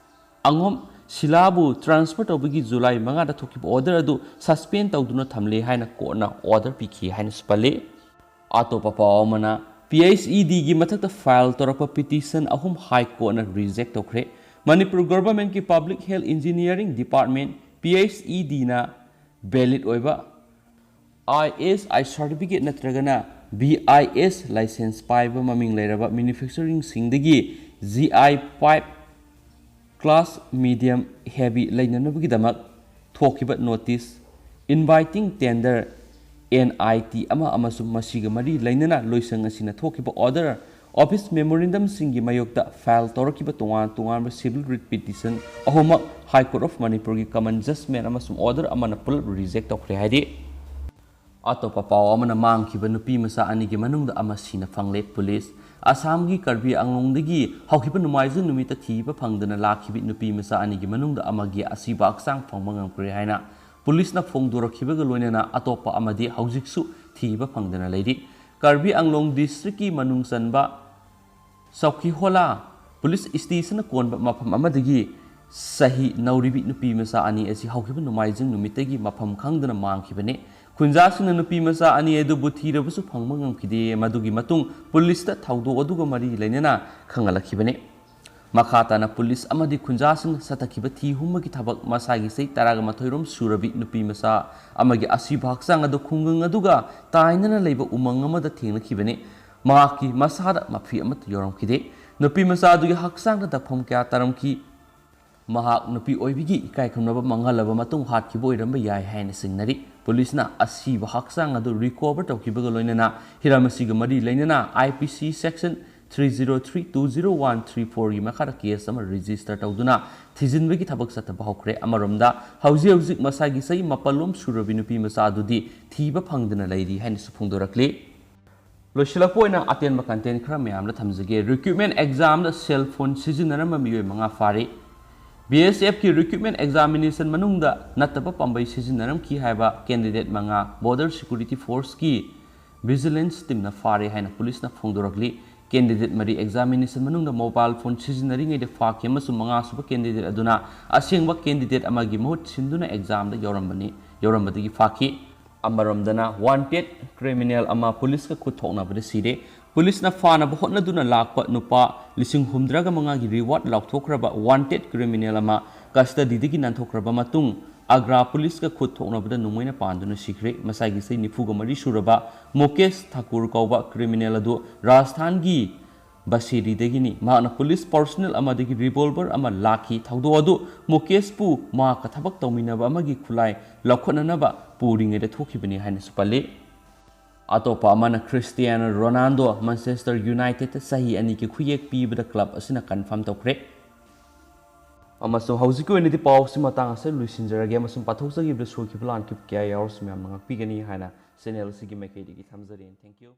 ꯑꯉꯣꯝ ꯁꯤꯂꯥꯕꯨ transfer ꯇꯧꯕꯒꯤ ꯖꯨꯂꯥꯏ ꯃꯉꯥꯗ ꯊꯣꯛꯈꯤꯕ order ꯑꯗꯨ suspend ꯇꯧꯗꯨꯅ ꯊꯝꯂꯦ ꯍꯥꯏꯅ courtꯅ order ꯄꯤꯈꯤ ꯍꯥꯏꯅꯁꯨ ꯄꯜꯂꯤ꯫ ꯑꯇꯣꯞꯄ ꯄꯥꯎ ꯑꯃꯅ, PHEDꯒꯤ ꯃꯊꯛꯇ file ꯇꯧꯔꯛꯄ petition ꯑꯍꯨꯝ High Courtꯅ reject ꯇꯧꯈ꯭ꯔꯦ꯫ Manipur governmentꯀꯤ Public Health Engineering Department, PHEDꯅ valid ꯑꯣꯏꯕ ISI certificate ꯅꯠꯇ꯭ꯔꯒꯅ BIS license ꯄꯥꯏꯕ ꯃꯃꯤꯡ ꯂꯩꯔꯕ manufacturingꯁꯤꯡꯗꯒꯤ GI pipe class medium heavy ꯂꯩꯅꯅꯕꯒꯤꯗꯃꯛ ꯊꯣꯛꯈꯤꯕ notice inviting tender, NIT ꯑꯃ ꯑꯃꯁꯨꯡ ꯃꯁꯤꯒ ꯃꯔꯤ ꯂꯩꯅꯅ ꯂꯣꯏꯁꯪ ꯑꯁꯤꯅ ꯊꯣꯛꯈꯤꯕ order, office memorandumꯁꯤꯡꯒꯤ ꯃꯥꯌꯣꯛꯇ file ꯇꯧꯔꯛꯈꯤꯕ ꯇꯣꯉꯥꯟ ꯇꯣꯉꯥꯟꯕ civil writ petition ꯑꯍꯨꯝꯃꯛ High Court of ꯃꯅꯤꯄꯨꯔꯒꯤ common judgment ꯑꯃꯁꯨꯡ order ꯑꯃꯅ ꯄꯨꯂꯞ reject ꯇꯧꯈ꯭ꯔꯦ ꯍꯥꯏꯔꯤ꯫ ꯑꯇꯣꯞꯄ ꯄꯥꯎ ꯑꯃꯅ, ꯃꯥꯡꯈꯤꯕ ꯅꯨꯄꯤ ꯃꯆꯥ ꯑꯅꯤꯒꯤ ꯃꯅꯨꯡꯗ ꯑꯃ ꯁꯤꯅ ꯐꯪꯂꯦ꯫ ꯄꯨꯂꯤꯁ ꯑꯁꯥꯝꯒꯤ ꯀꯔꯕꯤ ꯑꯪꯂꯣꯡꯗꯒꯤ ꯍꯧꯈꯤꯕ ꯅꯣꯡꯃꯥꯏꯖꯤꯡ ꯅꯨꯃꯤꯠꯇ ꯊꯤꯕ ꯐꯪꯗꯅ ꯂꯥꯛꯈꯤꯕ ꯅꯨꯄꯤ ꯃꯆꯥ ꯑꯅꯤꯒꯤ ꯃꯅꯨꯡꯗ ꯑꯃꯒꯤ ꯑꯁꯤꯕ ꯍꯛꯆꯥꯡ ꯐꯪꯕ ꯉꯝꯈ꯭ꯔꯦ ꯍꯥꯏꯅ ꯄꯨꯂꯤꯁꯅ ꯐꯣꯡꯗꯣꯔꯛꯈꯤꯕꯒ ꯂꯣꯏꯅꯅ ꯑꯇꯣꯞꯄ ꯑꯃꯗꯤ ꯍꯧꯖꯤꯛꯁꯨ ꯊꯤꯕ ꯐꯪꯗꯅ ꯂꯩꯔꯤ꯫ ꯀꯔꯕꯤ ꯑꯪꯂꯣꯡ districtꯀꯤ ꯃꯅꯨꯡ ꯆꯟꯕ ꯆꯧꯀꯤꯍꯣꯂꯥ ꯄꯨꯂꯤꯁ ꯁ꯭ꯇꯦꯁꯟꯅ ꯀꯣꯟꯕ ꯃꯐꯝ ꯑꯃꯗꯒꯤ ꯆꯍꯤ ꯅꯧꯔꯤꯕꯤ ꯅꯨꯄꯤ ꯃꯆꯥ ꯑꯅꯤ ꯑꯁꯤ ꯍꯧꯈꯤꯕ ꯅꯣꯡꯃꯥꯏꯖꯤꯡ ꯅꯨꯃꯤꯠꯇꯒꯤ ꯃꯐꯝ ꯈꯪꯗꯅ ꯃꯥꯡꯈꯤꯕꯅꯤ꯫ ꯈꯨꯟꯖꯥꯁꯤꯡꯅ ꯅꯨꯄꯤ ꯃꯆꯥ ꯑꯅꯤ ꯑꯗꯨꯕꯨ ꯊꯤꯔꯕꯁꯨ ꯐꯪꯕ ꯉꯝꯈꯤꯗꯦ꯫ ꯃꯗꯨꯒꯤ ꯃꯇꯨꯡ ꯄꯨꯂꯤꯁꯇ ꯊꯧꯗꯣꯛ ꯑꯗꯨꯒ ꯃꯔꯤ ꯂꯩꯅꯅ ꯈꯪꯍꯜꯂꯛꯈꯤꯕꯅꯤ꯫ ꯃꯈꯥ ꯇꯥꯅ ꯄꯨꯂꯤꯁ ꯑꯃꯗꯤ ꯈꯨꯟꯖꯥꯁꯤꯡꯅ ꯆꯠꯊꯈꯤꯕ ꯊꯤ ꯍꯨꯝꯕꯒꯤ ꯊꯕꯛ, ꯃꯁꯥꯒꯤ ꯆꯍꯤ ꯇꯔꯥꯒ ꯃꯥꯊꯣꯏ ꯔꯣꯝ ꯁꯨꯔꯕꯤ ꯅꯨꯄꯤ ꯃꯆꯥ ꯑꯃꯒꯤ ꯑꯁꯤꯕ ꯍꯛꯆꯥꯡ ꯑꯗꯨ ꯈꯨꯡꯒꯪ ꯑꯗꯨꯒ ꯇꯥꯏꯅꯅ ꯂꯩꯕ ꯎꯃꯪ ꯑꯃꯗ ꯊꯦꯡꯅꯈꯤꯕꯅꯤ꯫ ꯃꯍꯥꯛꯀꯤ ꯃꯁꯥꯗ ꯃꯐꯤ ꯑꯃꯠꯇ ꯌꯥꯎꯔꯝꯈꯤꯗꯦ꯫ ꯅꯨꯄꯤ ꯃꯆꯥ ꯑꯗꯨꯒꯤ ꯍꯛꯆꯥꯡꯗ ꯗꯛꯐꯝ ꯀꯌꯥ ꯇꯥꯔꯝꯈꯤ꯫ ꯃꯍꯥꯛ ꯅꯨꯄꯤ ꯑꯣꯏꯕꯤꯒꯤ ꯏꯀꯥꯏ ꯈꯨꯝꯅꯕ ꯃꯥꯡꯍꯜꯂꯕ ꯃꯇꯨꯡ ꯍꯥꯠꯈꯤꯕ ꯑꯣꯏꯔꯝꯕ ꯌꯥꯏ ꯍꯥꯏꯅ ꯆꯤꯡꯅꯔꯤ꯫ ꯄꯨꯂꯤꯁꯅ ꯑꯁꯤꯕ ꯍꯛꯆꯥꯡ ꯑꯗꯨ ꯔꯤꯀꯣꯚꯔ ꯇꯧꯈꯤꯕꯒ ꯂꯣꯏꯅꯅ ꯍꯤꯔꯝ ꯑꯁꯤꯒ ꯃꯔꯤ ꯂꯩꯅꯅ I P C section three zero three two zero one three four ꯒꯤ ꯃꯈꯥꯗ ꯀꯦꯁ ꯑꯃ ꯔꯦꯖꯤꯁꯇꯔ ꯇꯧꯗꯨꯅ ꯊꯤꯖꯤꯟꯕꯒꯤ ꯊꯕꯛ ꯆꯠꯊꯕ ꯍꯧꯈ꯭ꯔꯦ꯫ ꯑꯃꯔꯣꯝꯗ, ꯍꯧꯖꯤꯛ ꯍꯧꯖꯤꯛ ꯃꯁꯥꯒꯤ ꯆꯍꯤ ꯃꯥꯄꯜ ꯂꯣꯝ ꯁꯨꯔꯕꯤ ꯅꯨꯄꯤ ꯃꯆꯥ ꯑꯗꯨꯗꯤ ꯊꯤꯕ ꯐꯪꯗꯅ ꯂꯩꯔꯤ ꯍꯥꯏꯅꯁꯨ ꯐꯣꯡꯗꯣꯔꯛꯂꯤ꯫ ꯂꯣꯏꯁꯤꯜꯂꯛꯄ ꯑꯣꯏꯅ ꯑꯇꯦꯟꯕ ꯀꯟꯇꯦꯟ ꯈꯔ ꯃꯌꯥꯝꯗ ꯊꯝꯖꯒꯦ꯫ ꯔꯤꯀ꯭ꯔꯨꯠꯃꯦꯟ ꯑꯦꯛꯖꯥꯝꯗ ꯁꯦꯜ ꯐꯣꯟ ꯁꯤꯖꯤꯟꯅꯔꯝꯕ ꯃꯤꯑꯣꯏ ꯃꯉꯥ ꯐꯥꯔꯤ꯫ B S F ꯀꯤ ꯔꯤꯀ꯭ꯔꯨꯠꯃꯦꯟ ꯑꯦꯛꯖꯥꯃꯤꯅꯦꯁꯟ ꯃꯅꯨꯡꯗ ꯅꯠꯇꯕ ꯄꯥꯝꯕꯩ ꯁꯤꯖꯤꯟꯅꯔꯝꯈꯤ ꯍꯥꯏꯕ ꯀꯦꯟꯗꯤꯗꯦꯠ ꯃꯉꯥ ꯕꯣꯔꯗꯔ ꯁꯦꯀ꯭ꯌꯨꯔꯤꯇꯤ ꯐꯣꯔꯁꯀꯤ ꯚꯤꯖꯤꯂꯦꯟꯁ ꯇꯤꯝꯅ ꯐꯥꯔꯦ ꯍꯥꯏꯅ ꯄꯨꯂꯤꯁꯅ ꯐꯣꯡꯗꯣꯔꯛꯂꯤ꯫ ꯀꯦꯟꯗꯤꯗꯦꯠ ꯃꯔꯤ ꯑꯦꯛꯖꯥꯃꯤꯅꯦꯁꯟ ꯃꯅꯨꯡꯗ ꯃꯣꯕꯥꯏꯜ ꯐꯣꯟ ꯁꯤꯖꯤꯟꯅꯔꯤꯉꯩꯗ ꯐꯥꯈꯤ ꯑꯃꯁꯨꯡ ꯃꯉꯥꯁꯨꯕ ꯀꯦꯟꯗꯤꯗꯦꯠ ꯑꯗꯨꯅ ꯑꯁꯦꯡꯕ ꯀꯦꯟꯗꯤꯗꯦꯠ ꯑꯃꯒꯤ ꯃꯍꯨꯠ ꯁꯤꯟꯗꯨꯅ ꯑꯦꯛꯖꯥꯝꯗ ꯌꯥꯎꯔꯝꯕꯅꯤ, ꯌꯥꯎꯔꯝꯕꯗꯒꯤ ꯐꯥꯈꯤ꯫ ꯑꯃꯔꯣꯝꯗꯅ, ꯋꯥꯟꯇꯦꯗ ꯀ꯭ꯔꯤꯃꯤꯅꯦꯜ ꯑꯃ ꯄꯨꯂꯤꯁꯀ ꯈꯨꯠ ꯊꯣꯛꯅꯕꯗ ꯁꯤꯔꯦ꯫ ꯄꯨꯂꯤꯁꯅ ꯐꯥꯅꯕ ꯍꯣꯠꯅꯗꯨꯅ ꯂꯥꯛꯄ ꯅꯨꯄꯥ ꯂꯤꯁꯤꯡ ꯍꯨꯝꯗ꯭ꯔꯥꯒ ꯃꯉꯥꯒꯤ ꯔꯤꯋꯥꯔꯗ ꯂꯥꯎꯊꯣꯛꯈ꯭ꯔꯕ ꯋꯥꯟꯇꯦꯗ ꯀ꯭ꯔꯤꯃꯤꯅꯦꯜ ꯑꯃ ꯀꯁꯇꯗꯤꯗꯒꯤ ꯅꯥꯟꯊꯣꯛꯈ꯭ꯔꯕ ꯃꯇꯨꯡ, ꯑꯒ꯭ꯔꯥ ꯄꯨꯂꯤꯁꯀ ꯈꯨꯠ ꯊꯣꯛꯅꯕꯗ ꯅꯣꯡꯃꯩꯅ ꯄꯥꯟꯗꯨꯅ ꯁꯤꯈ꯭ꯔꯦ꯫ ꯃꯁꯥꯒꯤ ꯆꯍꯤ ꯅꯤꯐꯨꯒ ꯃꯔꯤ ꯁꯨꯔꯕ ꯃꯨꯀꯦꯁ ꯊꯥꯀꯨꯔ ꯀꯧꯕ ꯀ꯭ꯔꯤꯃꯤꯅꯦꯜ ꯑꯗꯨ ꯔꯥꯖꯁꯊꯥꯟꯒꯤ ꯕꯁꯦꯔꯤꯗꯒꯤꯅꯤ꯫ ꯃꯍꯥꯛꯅ ꯄꯨꯂꯤꯁ ꯄꯔꯁꯣꯅꯦꯜ ꯑꯃꯗꯒꯤ ꯔꯤꯚꯣꯜꯚꯔ ꯑꯃ ꯂꯥꯛꯈꯤ꯫ ꯊꯧꯗꯣꯛ ꯑꯗꯨ ꯃꯨꯀꯦꯁꯄꯨ ꯃꯍꯥꯛꯀ ꯊꯕꯛ ꯇꯧꯃꯤꯟꯅꯕ ꯑꯃꯒꯤ ꯈꯨꯠꯂꯥꯏ ꯂꯧꯈꯠꯅꯅꯕ ꯄꯨꯔꯤꯉꯩꯗ ꯊꯣꯛꯈꯤꯕꯅꯤ ꯍꯥꯏꯅꯁꯨ ꯄꯜꯂꯤ꯫ ꯑꯇꯣꯞꯄ ꯑꯃꯅ, ꯈ꯭ꯔꯤꯁꯇꯤꯌꯥꯅꯣ ꯔꯣꯅꯥꯜꯗꯣ ꯃꯥꯟꯆꯦꯁꯇꯔ ꯌꯨꯅꯥꯏꯇꯦꯗꯇ ꯆꯍꯤ ꯑꯅꯤꯒꯤ ꯈꯨꯌꯦꯛ ꯄꯤꯕꯗ ꯀ꯭ꯂꯕ ꯑꯁꯤꯅ ꯀꯟꯐꯥꯔꯝ ꯇꯧꯈ꯭ꯔꯦ꯫ ꯑꯃꯁꯨꯡ ꯍꯧꯖꯤꯛꯀꯤ ꯑꯣꯏꯅꯗꯤ ꯄꯥꯎꯁꯤ ꯃꯇꯥꯡ ꯑꯁꯤꯗ ꯂꯣꯏꯁꯤꯟꯖꯔꯒꯦ ꯑꯃꯁꯨꯡ ꯄꯥꯊꯣꯛꯆꯈꯤꯕꯗ ꯁꯣꯏꯈꯤꯕ ꯂꯥꯟꯈꯤꯕ ꯀꯌꯥ ꯌꯥꯎꯔꯁꯨ ꯃꯌꯥꯝꯅ ꯉꯥꯛꯄꯤꯒꯅꯤ ꯍꯥꯏꯅ ꯆꯦꯅꯦꯜ ꯑꯁꯤꯒꯤ ꯃꯥꯏꯀꯩꯗꯒꯤ ꯊꯝꯖꯔꯤ꯫ Thank you꯫